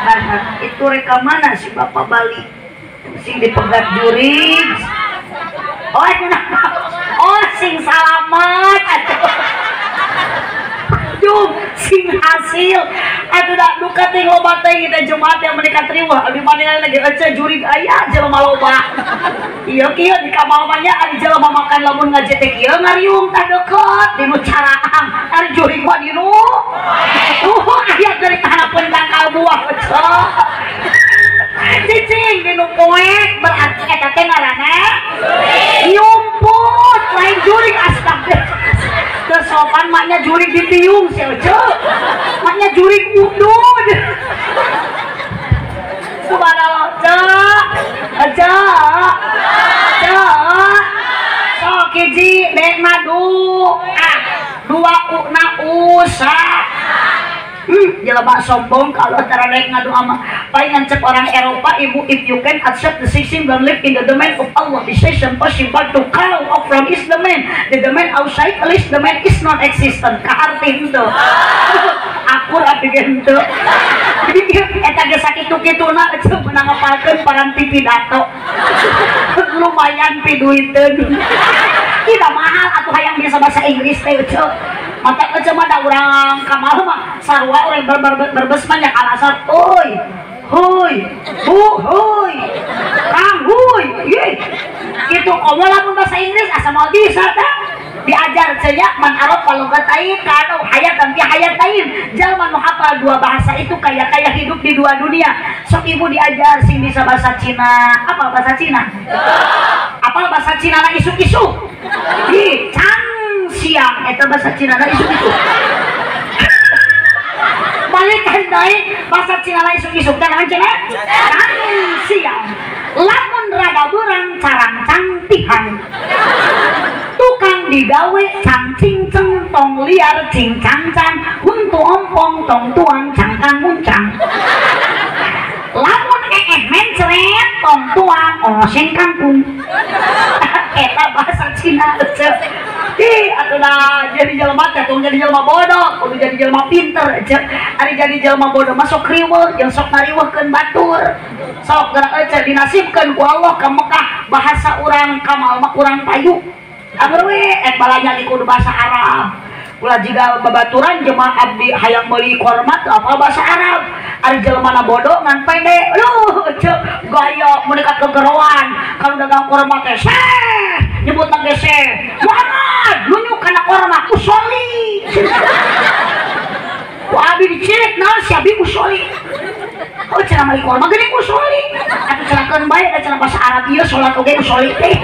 A: adzabannar. Itu reka mana si Bapak Bali sing dipegat jurig? Oh, oh sing salamet atuh. Jung sing hasil atuh da duka Ting loba teh kita Jumat yang menikah riweuh abdi mah lagi ece jurig aya jelema loba. Ieu kieu di kamal mah nya ari jelema makan lamun ngaji teh kieu ngariung tah deukeut di nu caraang ari jurig mah di nu. Aya dari harapeun tangkal buah ece. Cicing di nu poek berarti eta teh ngaranna nyumput lain jurig astagfirullah. Kesopan maknya jurig ditiung si ece. Maknya jurig udud. Subhanallah, cek, cek, cek. Sok hiji dek madu, ah, dua ukna usa. Jelema sombong kalau antara rek ngadu ama palingan cek orang Eropa ibu if you can accept the system don't live in the domain of Allah decision possible to call off from is the man the domain outside at least the man is not existent kaharti henteu akur abdi ge henteu jadi eta ge sakitu-kituna cenah meunang ngapalkeun paranti pidato lumayan piduiteun tidak mahal atuh hayang bisa bahasa Inggris teh cenah mata ece mah da urang kamal mah sarua urang berbes mah nya alasan euy huy bu huy kang huy ye kitu komo lamun bahasa Inggris asa moal bisa teh diajar cenah man arab lughatain kanu hayatan fi hayatain jalma nu hafal dua bahasa itu kaya-kaya hidup di dua dunia sok ibu diajar sing bisa bahasa Cina apa bahasa Cina apa bahasa Cina na isuk-isuk di cang siang eta bahasa Cina na isuk-isuk balikan deui bahasa Cina na isuk-isuk teh naon cenah cang siang lamun rada beurang carang cangtihang tukang digawe cang cingceng tong liar cing cang cang huntu ompong tong tuang cangkang muncang lamun ee mencret tong tuang oseng kangkung eta bahasa Cina ece. Ih atuh da jadi jelema teh tong jadi jelema bodoh kudu jadi jelema pinter ece. Ari jadi jelema bodoh mah sok riweuh jeung sok ngariweuhkeun batur sok geura ece dinasibkeun ku Allah ka Mekah bahasa urang kamal mah kurang payu anger we ek balanya di kudu bahasa Arab ulah jiga babaturan jemaah abdi hayang meuli korma teu apal bahasa Arab ari jelema na bodoh ngan pede aduh ceu gaya mun dekat kegeroan kalau dagang korma teh seh nyebutna ge seh Muhammad nunjuk kana korma usoli ku abdi dicirik naon si abdi usoli oh cenah meuli korma geuning usoli atuh cenah bae da cenah bahasa Arab ieu salat oge usoli teh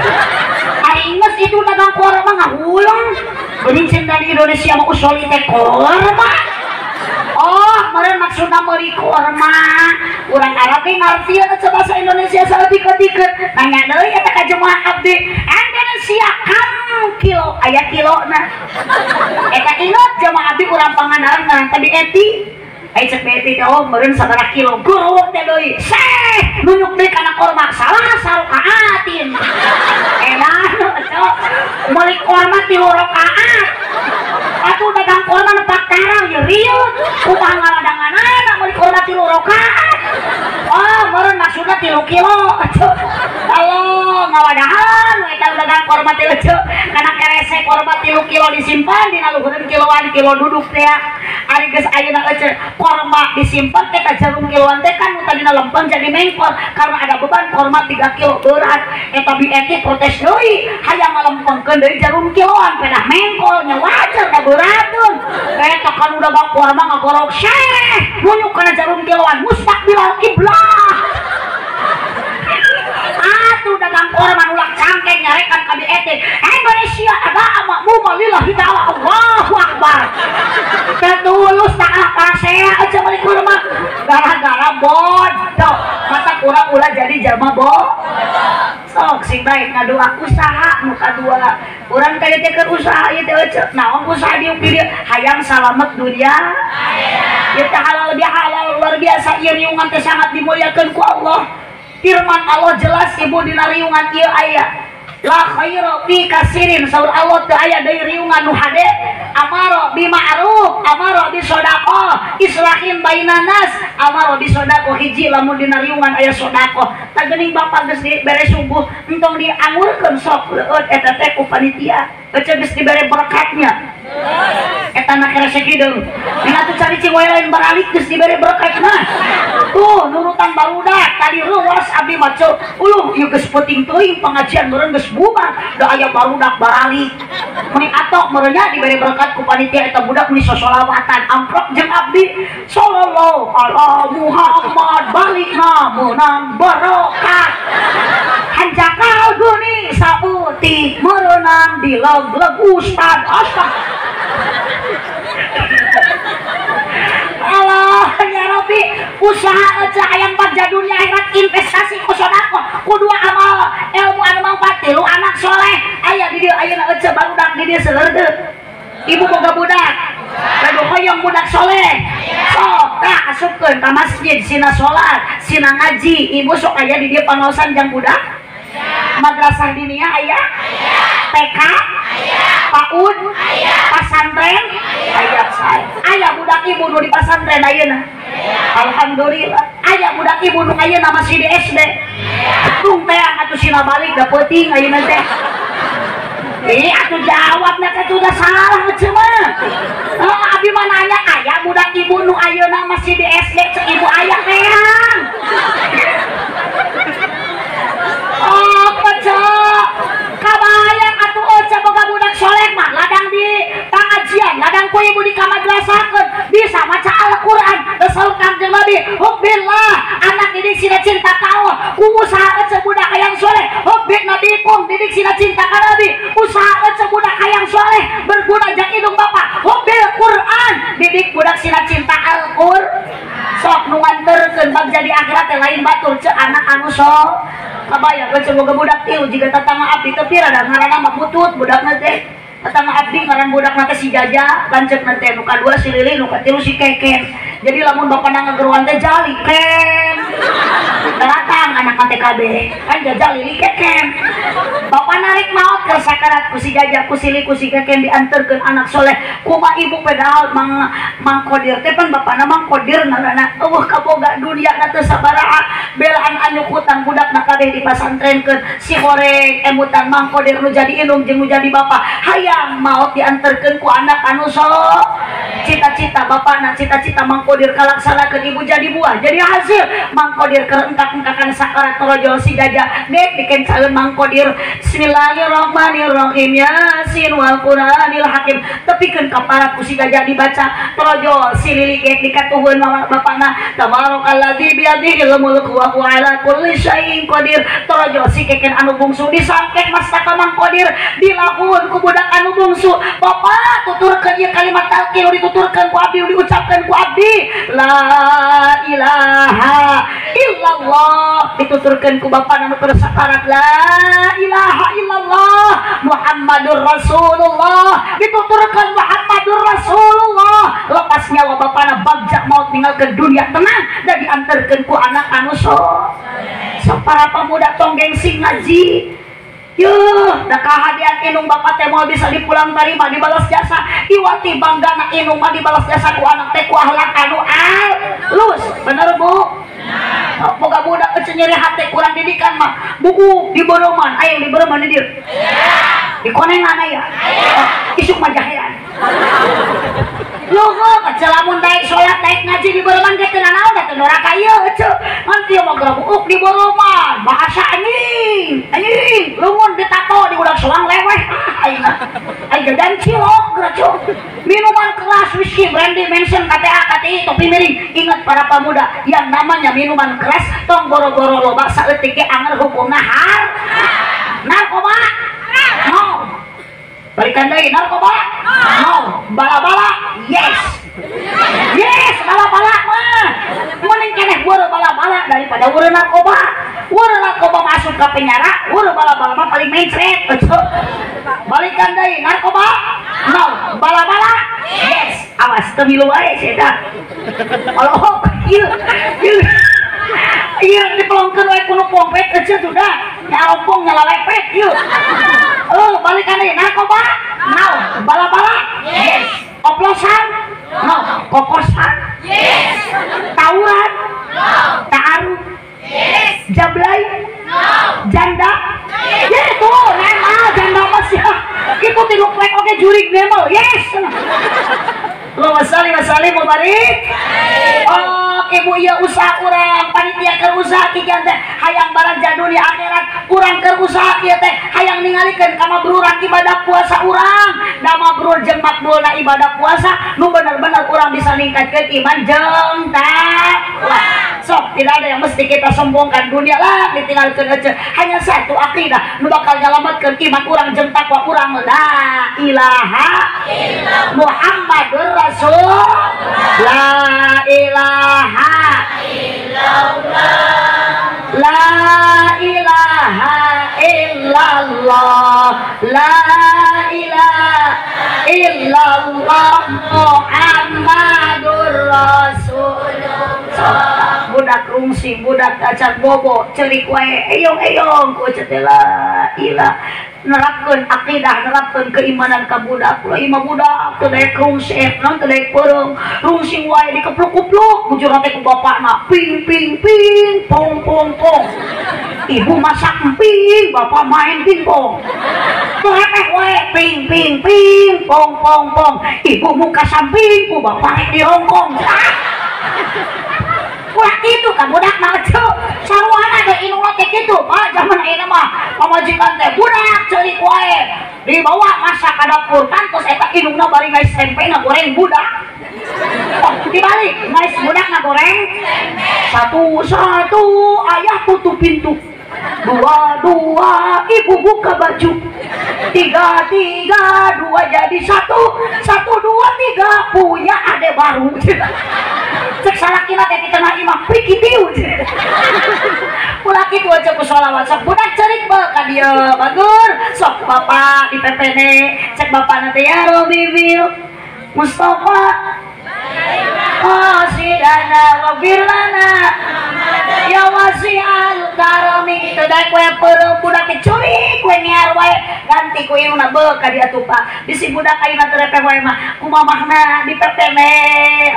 A: ari geus itu dagang korma ngahuleng geuning cenah di Indonesia mah usoli teh korma. Oh, meureun maksudna meuli korma. Urang Arab ge ngarti eta bahasa Indonesia saeutik-eutik. Nanya deui eta ka jemaah abdi, Indonesia kam kilo aya kilona. Eta inget jemaah abdi urang Pangandaran ngaran teh Eti. Ai cek Eti teh oh meureun sabaraha kilo. Gorowok teh deui. Seh, nunjuk deui kana korma salah sarokaatin. Edan meuli korma 3 rakaat. Atuh dagang korma nepak tarang ya riut. Kumaha ngaladanganana meuli korma 3 rakaat. Oh, meureun maksudna 3 kilo. Allah ngawadahan we eta dagang korma 3 ceu. Kana kerese korma 3 kilo disimpan dina luhureun kiloan kilo duduk teh. Ari geus ayeuna ece korma disimpan teh ka jarum kiloan teh kan nu tadina lempeng jadi mengkol karena ada beban korma 3 kilo berat. Eta bi eti protes deui hayang ngalempengkeun deui jarum kiloan pedah mengkol nya wajar da beratun. Eta kan udah bang korma ngagorok seh nunjuk kana jarum kiloan mustaqbilal kiblah. Atuh dagang korma nulak cangkeng nyarekan ka bi eti Indonesia ada makmum lillahi ta'ala Allahu akbar. Tetulus tak pasea aja balik korma gara-gara bodoh mata kurang ulah jadi jalma bo sok sing baik ngadoa usaha nu kadua urang tadi teh keur usaha ieu teh ece naon usaha diuk di dieu hayang salamet dunia ieu teh halal bihalal luar biasa ieu riungan teh sangat dimuliakeun ku Allah. Firman Allah jelas ibu dina riungan ieu aya la khaira fi kasirin saur Allah teu aya deui riungan nu hade amaro bi ma'ruf amaro bi sedekah islahin bainan nas amaro bi sedekah hiji lamun dina riungan aya sedekah tah geuning bapak geus dibere subuh entong diangurkeun sok leueut eta teh ku panitia ece geus dibere berkatnya eta setan keresek hideung. Dina tuh cari cing wae lain baralik geus dibere berkat mah. Tuh nurutan barudak tadi reuwas abdi mah ceu. Uluh ieu geus peuting teuing pengajian meureun geus bubar da aya barudak baralik. Meni atok meureun nya dibere berkat ku panitia eta budak meni sosolawatan amprok jeung abdi sallallahu ala Muhammad balikna meunang berkat. Hanjakal guni sauti merenang di leg-leg ustad astag. Allah ya Rabbi, usaha aja hayang bagja dunia akhirat investasi ku sedekah ku dua amal ilmu anu manfaat tilu anak soleh aya di dieu ayeuna ece barudak di dieu seueur. Ibu boga budak lalu hoyong budak soleh sok tah asupkeun ka masjid sina salat sina ngaji. Ibu sok aya di dieu pangaosan jang budak madrasah diniyah aya, TK PAUD pasantren aya, aya budak ibu nu di pasantren ayeuna alhamdulillah. Aya budak ibu nu ayeuna masih di SD tung teang atuh sina balik da peuting ayeuna teh. Atuh jawab nya teh udah salah eceu mah. Abi mah nanya aya budak ibu nu ayeuna masih di SD cek ibu aya teang. Oh, pecah. Kabayang atuh oca boga budak soleh mah ladang di pangajian, ladang ku ibu di kamadrasahkeun, bisa maca Al-Qur'an, rasul Kangjeng Nabi, hubbillah, anak didik sina cinta ka Allah, ku usaha ece budak hayang soleh, hubbin nabikum didik sina cinta ka Nabi, usaha ece budak hayang soleh, berguna jang indung bapak, hubbil Qur'an, didik budak sina cinta Al-Qur'an. Sok nu nganterkeun bagja di akhirat teh lain batur ce anak anu sok. Kabayang ece boga budak tiu jiga tatangga abdi teu pira da ngaranna mah butut budakna teh. Tetangga abdi ngaran budakna teh si Jaja, lanceukna teh nu kadua si Lili, nu katilu si Keken. Jadi lamun bapana ngageruan teh jali ken. Datang anak teh kabeh, kan Jaja Lili Keken. Bapak narik maot keur sakarat ku si Jaja, ku si Lili, ku si Keken dianterkeun anak soleh. Kumaha ibu padahal Mang Kodir teh pan bapana Mang Kodir ngaranna eueuh kaboga dunia na teu sabaraha belaan anu hutang budakna kabeh dipasantrenkeun si horeng emutan Mang Kodir nu jadi indung jeung nu jadi bapa hayang maot dianterkeun ku anak anu soleh. Cita-cita bapana, cita-cita Mang Kodir kalaksanakeun ibu jadi buah, jadi hasil. Mang Kodir keur engkak-engkakan sakarat torojol si Jaja dek dikencaeun Mang Kodir. Bismillahirrahmanirrahim Yasin wal Qur'anil Hakim. Tepikeun ka parat ku si Jaja dibaca torojol si Lili gek dikatuhun bapana tabarakalladzi biyadihil mulku wa huwa ala kulli syai'in qadir. Torojol si Keken anu bungsu disangkek mastaka Mang Kodir dilahun ku budak anu bungsu. Bapak tuturkeun ieu kalimat talqin dituturkeun ku abdi diucapkeun ku abdi la ilaha illallah dituturkeun ku bapak anu keur sakarat la ilaha illallah Muhammadur Rasulullah dituturkeun Muhammadur Rasulullah. Lepas nyawa bapana bagja maut ninggalkeun dunia tenang dan diantarkeun ku anak anu sok. Para pemuda tong gengsi ngaji. Yuh, da kahadian indung bapak teh moal bisa dipulang tarima dibalas jasa. Iwati banggana indung mah dibalas jasa ku anak teh ku akhlak anu alus. Bener Bu? Boga budak ece nyeri hate kurang didikan mah. Buku di boroman, aya di boroman di dieu. Di konengan aya. Isuk mah jahean. Luhur ece lamun daek salat daek ngaji di boroman ge teu nanaon da teu doraka ieu ece. Ngan ieu mah geura di boroman, bahasa anjing. Anjing, lungun ditato di udah soang leweh ayeuna. Aya jajan cilok geura cuk. Minuman keras whisky, brandy, mansion, KTA, KTI, topi miring. Ingat para pemuda yang namanya minuman keras tong boro-boro loba saeutik ge anger hukumna har. Narkoba? No. Balikan deui narkoba? No. Bala-bala? Yes. Yes, bala-bala mah. Mending keneh weureuh bala-bala daripada weureuh narkoba. Weureuh narkoba masuk ke penjara, weureuh bala-bala mah paling mencret. Balikan deui narkoba? No. Bala-bala? Yes. Awas teu milu wae sia eta. Allah, ieu. Ieu. Ieu dipelongkeun wae ku nu pompet ece sudah. Nyarompong nyalalepet ieu. Oh, balikan deui narkoba? No. Bala-bala? Yes. Oplosan? No. Kokosan? Yes. Tawuran? No. Ta'aruf? Yes. Jablay? No. Janda? Yes. Yes, tuh, nemal janda mah sia. Itu tilu poek oge jurig nemal. Yes. Allahumma shalli wa sallim wa barik. Oh, ibu ieu usaha urang, panitia keur usaha kikian teh hayang baraja dunia akhirat, urang keur usaha kieu teh hayang ningalikeun ka mabruran ibadah puasa urang. Da mabrur jeung makbulna ibadah puasa nu bener-bener urang bisa ningkatkeun iman jeung takwa. Sok tidak ada yang mesti kita sombongkan dunia lah ditinggalkeun aja. Hanya satu akidah nu bakal nyalametkeun iman urang jeung takwa urang, la ilaha illallah Muhammadur Rasul. La ilaha illallah, la ilaha illallah, la ilaha illallah Muhammadur Rasulullah. Budak rungsing, budak acan bobo, cerik wae, eyong-eyong ku teh la ilah. Nerapkeun akidah, nerapkeun keimanan ka budak. Ulah imah budak teu daek rungsing, naon teu daek peureung. Rungsing wae dikepluk-kupluk, bujurna teh ku bapakna. Ping ping ping, pong pong pong. Ibu masak ping, bapak main pingpong. Tuh hepeh wae, ping ping ping, pong pong pong. Ibu muka samping, ku bapak rek dirongkong. Ulah kitu ka budak mah ceu. Sarwana ge indungna teh kitu, Pak. Zaman ayeuna mah pamajikan teh budak ceurik wae. Dibawa masak ka dapur, kantos eta indungna bari ngais tempe ngagoreng budak. Oh, dibalik ngais budak ngagoreng tempe. Satu-satu ayah tutup pintu. Dua-dua ibu buka baju. Tiga-tiga dua jadi satu. Satu dua tiga punya ade baru. Cek salakina teh di tengah imah prikitiu. Ulah kitu aja ku sholawat sok budak cerik bae ka dieu bagur. Sok bapak di PPD cek bapakna teh ya Rabbi bil Mustafa qasidana wa birlana ya wasi'al karami. Itu daek we peureum budak diculik we ngear wae ganti ku indungna beuh ka dieu atuh Pak. Bisi budak ayeuna teu repeh wae mah kumamahna di PPM.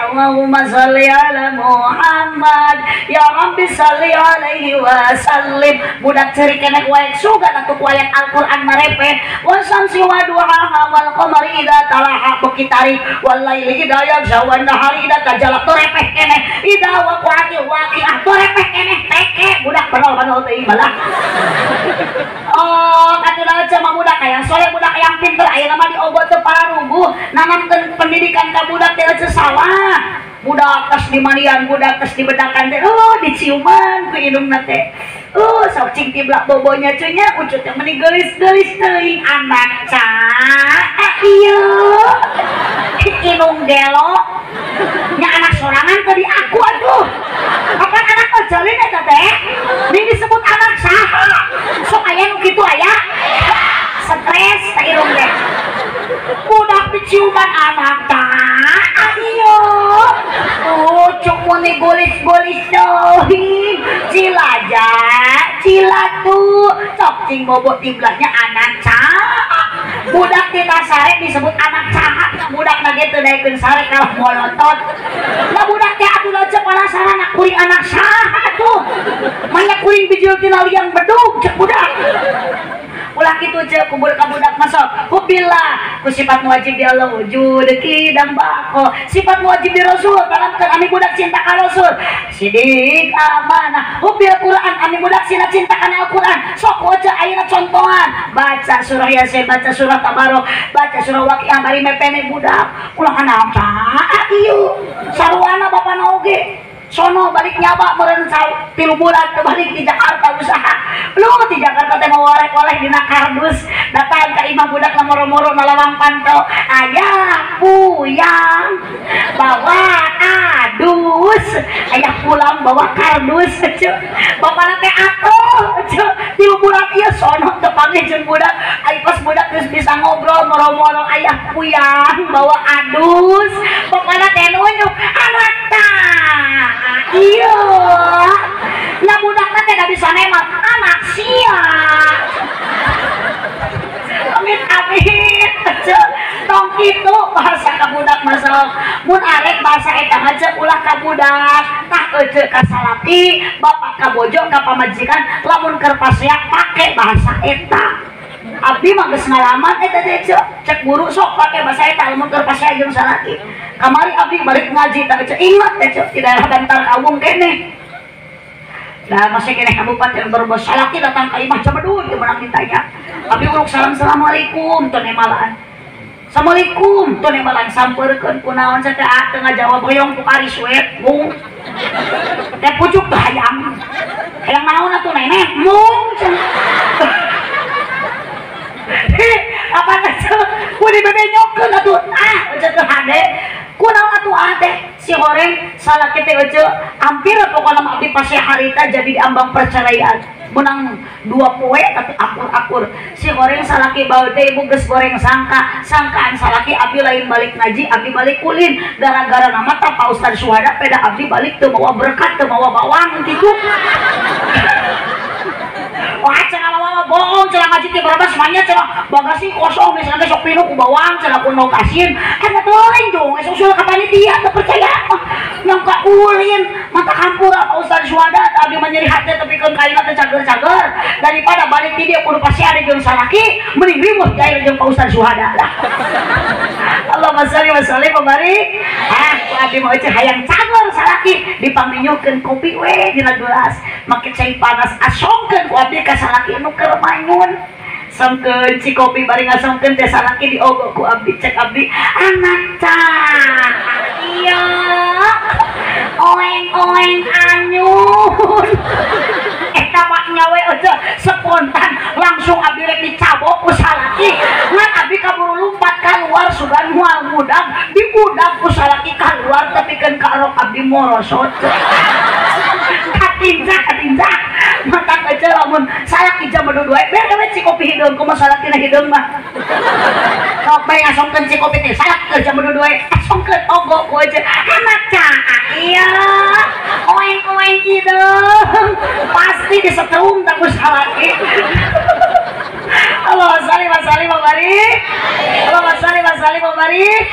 A: Allahumma shalli ala Muhammad ya Rabbi shalli alaihi wa sallim. Budak ceurik keneh wae sugan atuh ku ayat Al-Qur'an marepeh. Wa syamsi wa duhaha wal qamari idza talaha beuki tarik wal laili idza yaghsha wan nahari idza tajalla teu repeh keneh idza waqa'atil waqi'ah teu repeh keneh teke budak benol-benol teuing balah. Oh, atuh da mah budak hayang soleh, budak hayang pinter ayeuna mah diobat teu pararuguh nanamkeun pendidikan ka budak teh teu salah. Budak tos dimandian, budak tos dibedakan teh oh diciuman ku indungna teh. Oh, sok cing tiblak bobonya cunya ucut teh meni geulis-geulis teuing anak cak. Ieu indung gelo nya anak sorangan teu diaku atuh. Kapan anak ojalin eta teh? Ini disebut anak saha? Sok aya nu kitu aya? Stres teh irung teh. Budak diciuman anak tak. Ieu. Ucuk muni gulis-gulis teuing. Cilaja, cilatu. Sok cing bobo tiblahnya anak cak. Budak tina sare disebut anak cak. Budak na ge teu daekeun sare kalah molotot. Lah budak teh atuh aja penasaran kuring anak saha atuh. Manya kuring bijil tina liang bedug cek budak. Ulah kitu cek kubur ka budak masuk. Hubillah ku sifat wajib di Allah wujud kidam bako. Sifat wajib di Rasul tanamkeun ami budak cinta ka Rasul. Sidik amanah. Hubil Quran ami budak sina cinta kana Al-Quran. Sok aja ayeuna contohan. Baca surah Yasin, baca surah Tabarok, baca surah Waqiah bari mepene budak. Ulah anak saha ieu. Sarwana bapana oge. Sono balik nyaba meureun 3 bulan teu balik di Jakarta usaha. Lu di Jakarta teh mawarek-waleh dina kardus, datang ka imah budak na moro-moro na lawang panto. Ayah puyang bawa adus, ayah pulang bawa kardus. Bapana teh atuh 3 bulan ieu sono teu panggih jeung budak. Ai pas budak geus bisa ngobrol moro-moro ayah puyang bawa adus. Bapana teh nunjuk anak tah. Iya, lah budakna teh da bisa nemat anak sia. Amit amit, tong kitu bahasa ka budak masuk. Mun arek bahasa eta mah ceuk ulah ka budak, tah ece ka salaki, bapak ka bojo ka pamajikan, lamun keur pasea pake bahasa eta. Abdi mah geus ngalaman eta teh cek guru sok pake bahasa eta lamun keur pasea jeung salaki. Kamari abdi balik ngaji tah cek ingat teh cek di daerah Bantar Kawung keneh. Nah masih keneh kabupaten Brebes salaki datang ka imah Cibaduyut teu meunang ditanya. Abdi uruk salam assalamualaikum teu nemalaan. Assalamualaikum teu nemalaan sampeurkeun kunaon teh teu ngajawab hoyong pukari suet mung. Teh pucuk teh hayang. Hayang naon atuh nenek mung. Apa teh ku dibebenyokeun atuh ah eueuh teu hade. Kunaon atuh ah teh si horeng salaki teh eueuh hampir pokona mah abdi pasti harita jadi diambang perceraian. Menang 2 poe tapi akur-akur si goreng salaki bau teh ibu geus goreng sangka sangkaan salaki abdi lain balik ngaji abdi balik ulin gara-gara nama tah Pak Ustaz Suhada peda abdi balik teu mawa berkat teu mawa bawang kitu. Wah cenah mawa bohong cenah ngaji teh berapa semuanya cenah bagasi kosong misalnya sok pinuh ku bawang cenah ku nog asin kan teuing jung esuk usul ka panitia teu percaya nyangka ulin mata hampura Pak Ustaz Suhada abdi mah nyeri hate tapi keun kaina teh cager-cager daripada balik ti dieu kudu pasti ada jeung salaki mending riweuh jair jeung Pak Ustaz Suhada lah. Allahumma shalli wa sallim wa barik. Ah ku abdi mah eueuh hayang cager salaki dipaminyukeun kopi we dina gelas make cai panas asongkeun ku abdi ka salaki nu keur manyun songkeun ci kopi bari ngasongkeun teh salaki diogo ku abdi cek abdi anak cah iya oeng-oeng anyun eta mah nyawe eueuh spontan langsung abdi rek dicabok ku salaki ngan abdi kaburu lumpat kaluar sugan moal budak dibudak ku salaki kaluar tapi keun ka arok abdi morosot katinjak katinjak mata aja lamun salaki jam dua bere we ci kopi hideung kumaha salakina hideung mah sok bae ngasongkeun ci kopi teh salaki jam dua asongkeun ogo ku aja anak cah iya oeng-oeng hideung pasti disetrum tak ku salaki. Allahumma shalli wa sallim wa barik. Allahumma shalli wa sallim wa barik.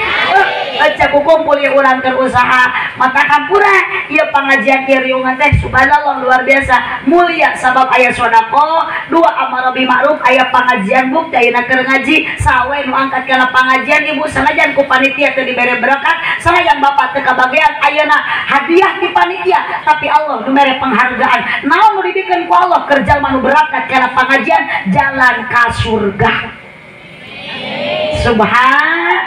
A: Aja kukumpul ieu urang keur usaha mata kampura ieu pangajian ieu riungan teh subhanallah luar biasa mulia sabab aya sedekah dua amar bil ma'ruf aya pangajian bukti ayeuna keur ngaji sawe nu angkat kana pangajian ibu sanajan ku panitia teu dibere berkat sanajan bapak teu kabagean ayeuna hadiah di panitia tapi Allah nu mere penghargaan naon nu dibikeun ku Allah keur jalma nu berangkat kana pangajian jalan ka surga. Subhanallah.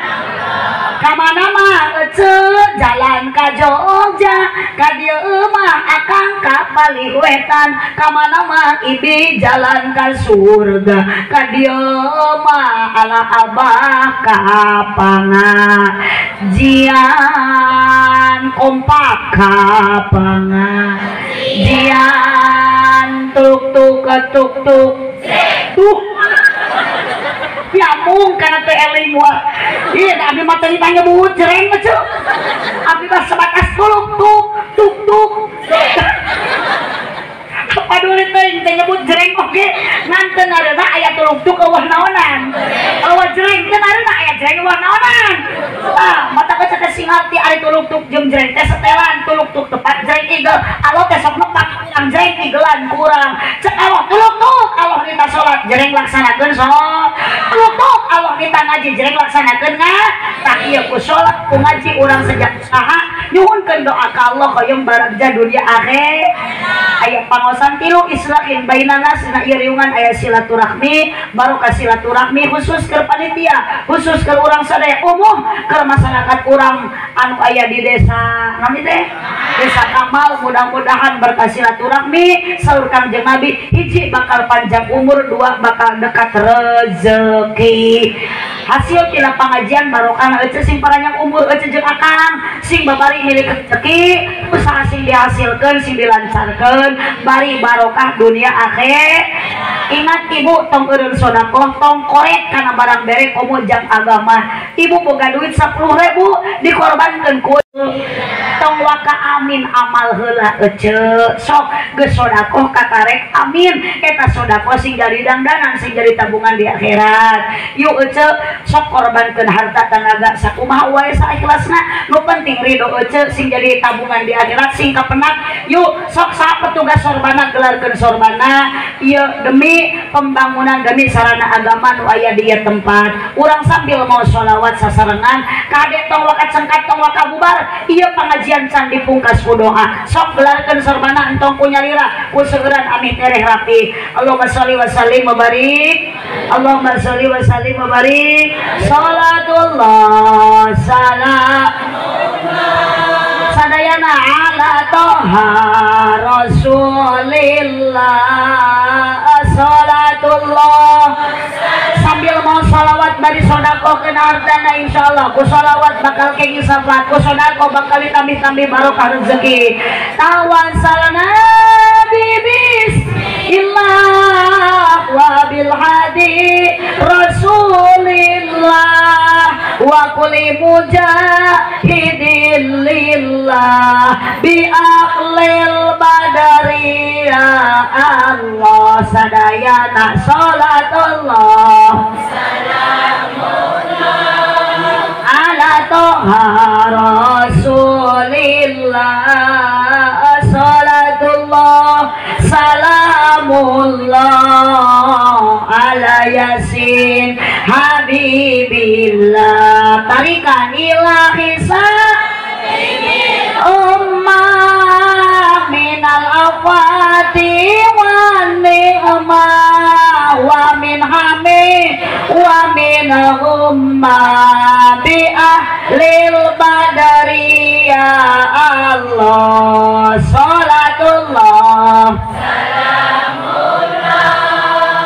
A: Kamana mah ece jalan ka Jogja ka dieu mah akang ka Bali Wetan kamana mah ibi jalan ka surga ka dieu mah ala abah ka pangajian kompak ka pangajian tuk tuk tuk tuk tuh nyambung karena teh eling wah iya abdi mah teu nyebut jreng mah ceu abdi mah sebatas tuluk tuk tuk tuk paduli teuing teh nyebut jreng oge ngan teu ngareuna aya tuluk tuk eueuh naonan eueuh jreng teu ngareuna aya jreng eueuh naonan ah mata kaca teh singarti ari tuluk tuk jeung jreng teh setelan tuluk tuk tepat jreng igel alo teh sok nepak kurang jreng igelan kurang cek Allah tuluk tuk Allah nita salat jreng laksanakeun salat tuluk tuk Allah nita ngaji jreng laksanakeun tah ieu ku salat ku ngaji urang sejak usaha nyuhunkeun doa ka Allah hoyong baragja dunia akhir aya pangosan tilu islahin bainanas dina ieu riungan aya silaturahmi barokah silaturahmi khusus keur panitia khusus keur urang sadaya umum keur masyarakat urang anu aya di desa nami teh desa Kamal mudah-mudahan berkah silaturahmi saur Kangjeng Nabi hiji bakal panjang umur dua bakal dekat rezeki hasil tina pangajian barokah eueuh sing paranjang umur eueuh jeung akang sing babari milik rezeki usaha sing dihasilkeun sing dilancarkeun bari barokah dunia akhir. Ingat ibu tong eureun sedekah tong korek kana barang bere komo jang agama ibu boga duit 10.000 dikorbankeun ku tong waka amin amal heula ece sok geus sedekah katarek amin eta sedekah sing jadi dangdanan sing jadi tabungan di akhirat yuk ece sok korbankeun harta tenaga sakumaha wae saikhlasna nu penting ridho ece sing jadi tabungan di akhirat sing kapenak. Yuk sok saha petugas sorbana gelarkeun sorbana ieu demi pembangunan demi sarana agama nu aya di ieu tempat. Urang sambil mau sholawat sasarengan kade tong waka cengkat tong waka bubar ieu pangajian can dipungkas ku doa. Sok gelarkeun sorbana entong ku nyalira ku seueuran amih tereh rapi. Allahumma sholli wa sallim wa barik. Allahumma sholli wa sallim wa barik. Salatullah salamullah sadayana ala toha rasulillah. Salatullah sambil mau sholawat bari sodako kena hartana insyaallah ku sholawat bakal kenging syafaat ku sodako bakal ditambih-tambih barokah rezeki. Tawassalna bismillah wa bil hadi rasulillah wa kulli mujahidin lillah bi ahlil badari ya Allah sadayana salatullah salamullah ala toha rasulillah. Salatullah salamullah ala yasin habibillah tarikan ilahi ummah minal afati wa ni'mah wa min hami wa min ummah bi ahlil badari ya Allah. Salatullah salamullah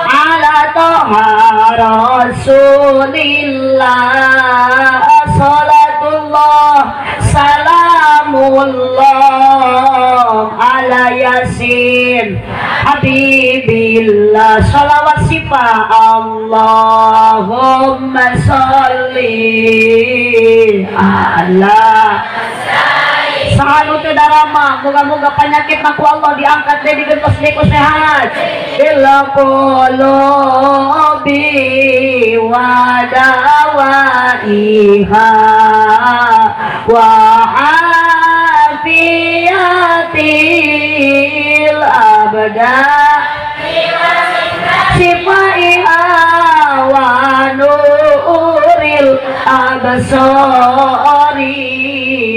A: ala toha rasulillah. Salatullah salamullah ala yasin habibillah. Salawat sifat Allahumma sholli ala sahanu teu darama. Moga-moga penyakit ku Allah diangkat deh digentos deui ku sehat. Bil qulubi wa dawaiha wa afiyatil abda sifaiha wa nuril absari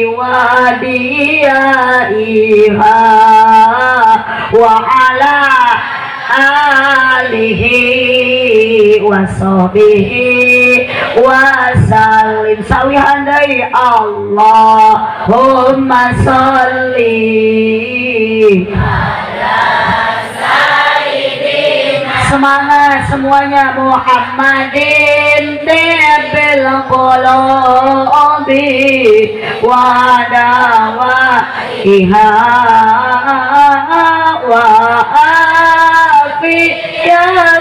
A: wa diyaiha wa ala alihi wa sahbihi wa sallim. Sawihan deui Allahumma sholli ala sayyidina. Semangat semuanya. Muhammadin tibil qulubi wa dawaiha wa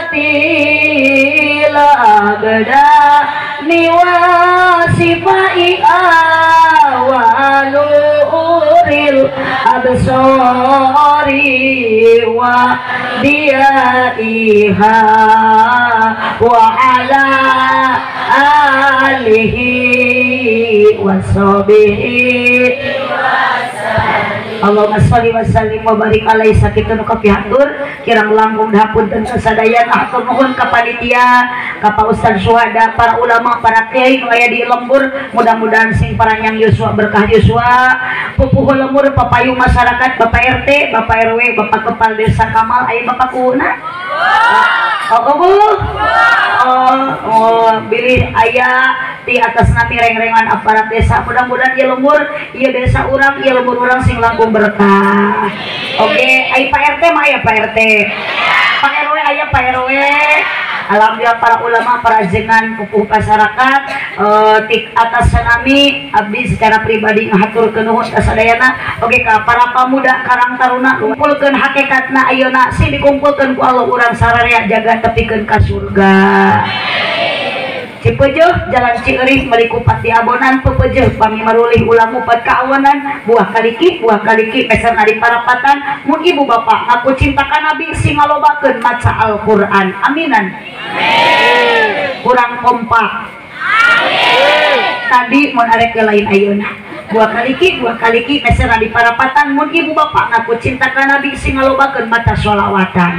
A: afiyatil abdani wa sifaiha wa nuril absari wa diyaiha wa ala alihi wa sahbihi. Allahumma sholli wa sallim wa barik alaihi sakitu nu kapihatur kirang langkung hapunten sasadayana hatur nuhun ka panitia ka Pak Ustaz Suhada para ulama para kiai nu aya di lembur mudah-mudahan sing paranyang yuswa berkah yuswa pupuhu lembur papayu masyarakat Bapak RT Bapak RW Bapak Kepala Desa Kamal aya Bapak Kuna oh Bu oh bilih aya di atas nami reng-rengan aparat desa mudah-mudahan ieu lembur ieu desa urang ieu lembur urang sing langkung berkah. Oke, ai Pak RT mah aya Pak RT. Pak RW aya Pak RW. Alhamdulillah para ulama, para jengan pupuh masyarakat tik atas nami abdi secara pribadi ngahaturkeun nuhun ka sadayana. Oke ka para pamuda Karang Taruna kumpulkeun hakikatna ayeuna sing dikumpulkeun ku Allah urang sararea jaga tepikeun ka surga. Cipeujeuh jalan Cieuring meuli kupat di abonan pepeujeuh pami marulih ulah ngupat ka awanan buah kaliki meser di parapatan mun ibu bapak ngaku cinta ka nabi sing ngalobakeun maca Al-Qur'an aminan amin. Kurang kompak amin. Tadi mun arek ke lain ayeuna Buah kaliki mesera di parapatan mun ibu bapak ngaku cinta ka Nabi sing ngalobakeun mata sholawatan.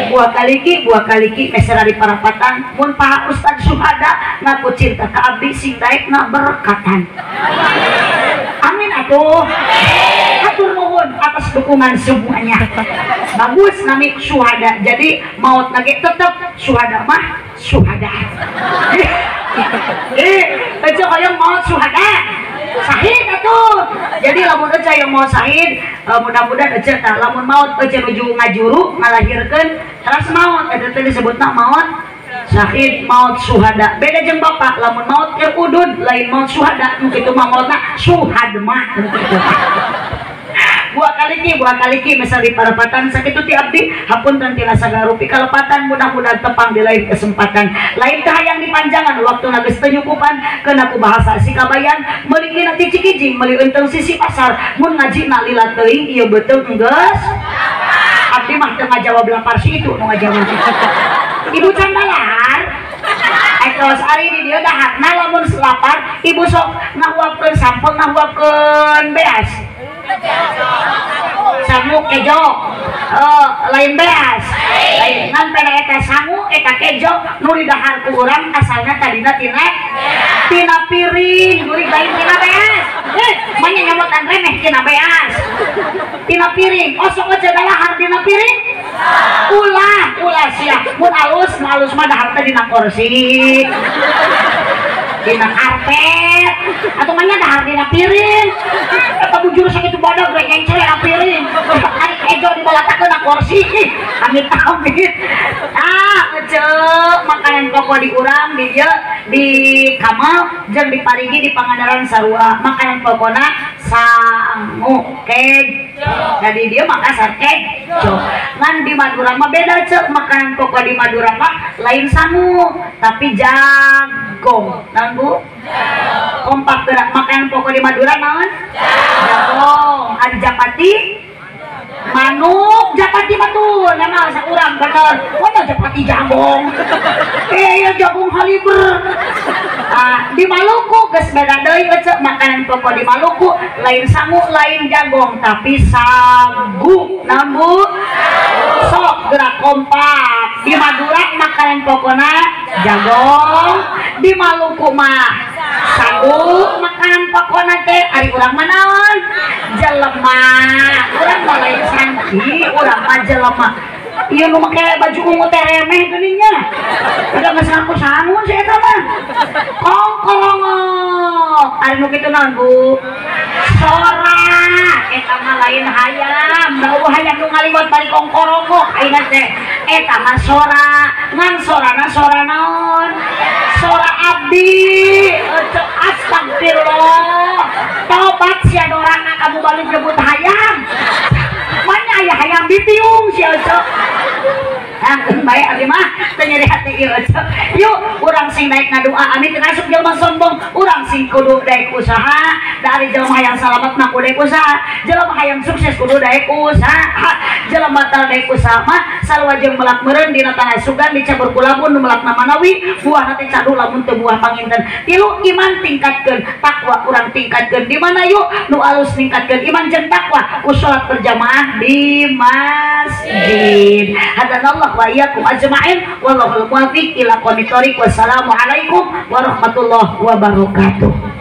A: Buah kaliki mesera di parapatan mun Pak Ustad Suhada ngaku cinta ka abdi sing daek ngaberkatan. Amin atuh. Hatur nuhun atas dukungan semuanya. Bagus nami Suhada. Jadi maut lagi tetap Suhada mah Suhada. Ece hoyong maut Suhada. Sahid atuh. Jadi lamun ece yang mau sahid, mudah-mudahan ece tah lamun maut ece nuju ngajuru ngalahirkeun teras maut eta teh disebutna maut sahid, maut suhada. Beda jeung bapak lamun maut keur udud lain maut suhada, nu kitu mah mautna suhadma nu kitu. Buah kaliki misal di parapatan sakitu ti abdi hapunten tina sagarupi kalepatan mudah-mudahan tepang di lain kesempatan lain teh hayang dipanjangan waktu geus teu nyukupan keuna ku bahasa sikabayan meuli kina ti Cikijing meuli eunteng sisi pasar mun ngajina lila teuing ieu beuteung geus abdi mah teu ngajawab lapar si itu nu ngajawab ibu can dalahar. Terus ari di dieu daharna lamun lapar ibu sok ngahuapkeun sampeu ngahuapkeun beas sangu kejo lain beas lain ngan pada eta sangu eta kejo nu didahar ku urang asalna tadina tina piring gurih lain tina beas manya nyamotan remeh tina beas tina piring osok aja dalahar dina piring ulah sia mun alus mah dahar teh dina kursi dina karpet atau manya dahar dina piring eta bujur sakitu badag rek ngencel dina piring ari kejo dibalatakeun na kursi amit amit ah ece makanan pokok di urang di dieu di Kamal jeung di Parigi di Pangandaran sarua makanan pokona sangu kejo jadi dia Makassar kejo ngan di Madura mah beda cek makanan pokok di Madura mah lain sangu tapi jagong naon bu kompak gerak makanan pokok di Madura naon jagong ari japati manuk japati mah tuh nama saurang bener mana japati jagong iya jagung haliber. Di Maluku geus beda deui ece makanan pokok di Maluku lain sangu lain jagong tapi sagu naon bu sok gerak kompak di Madura makanan pokokna jagong di Maluku mah sagu makanan pokokna teh ari urang mah naon jelema urang mah lain sangki urang mah jelema ieu nu make baju ungu teh remeh geuning nya udah geus ngaku sangun si eta mah kongkolongok ari nu kitu naon bu sora eta mah lain hayam da eueuh hayam nu ngaliwat bari kongkorongok ayeuna teh eta mah sora ngan sorana sora naon sora abdi astagfirullah tobat sia dorana kamu balik nyebut hayam mana aya hayam bitiung si Oco baik abdi mah teu nyeri hati ieu Oco yuk urang sing daek ngadoa amin teu asup jelema sombong urang sing kudu daek usaha dari jelema hayang salamet mah kudu daek usaha jelema hayang sukses kudu daek usaha jelema batal daek usaha mah sarua jeung melak meureun dina tanah sugan dicabur ku labun nu melakna manawi buahna teh cadu lamun teu buah panginten tilu iman tingkatkeun takwa urang tingkatkeun di mana yuk nu alus ningkatkeun iman jeung takwa ku salat berjamaah di masjid. Hadanallah wa iyyakum ajma'in wallahul muwaffiq ila aqwamit thoriq. Wassalamualaikum warahmatullahi wabarakatuh.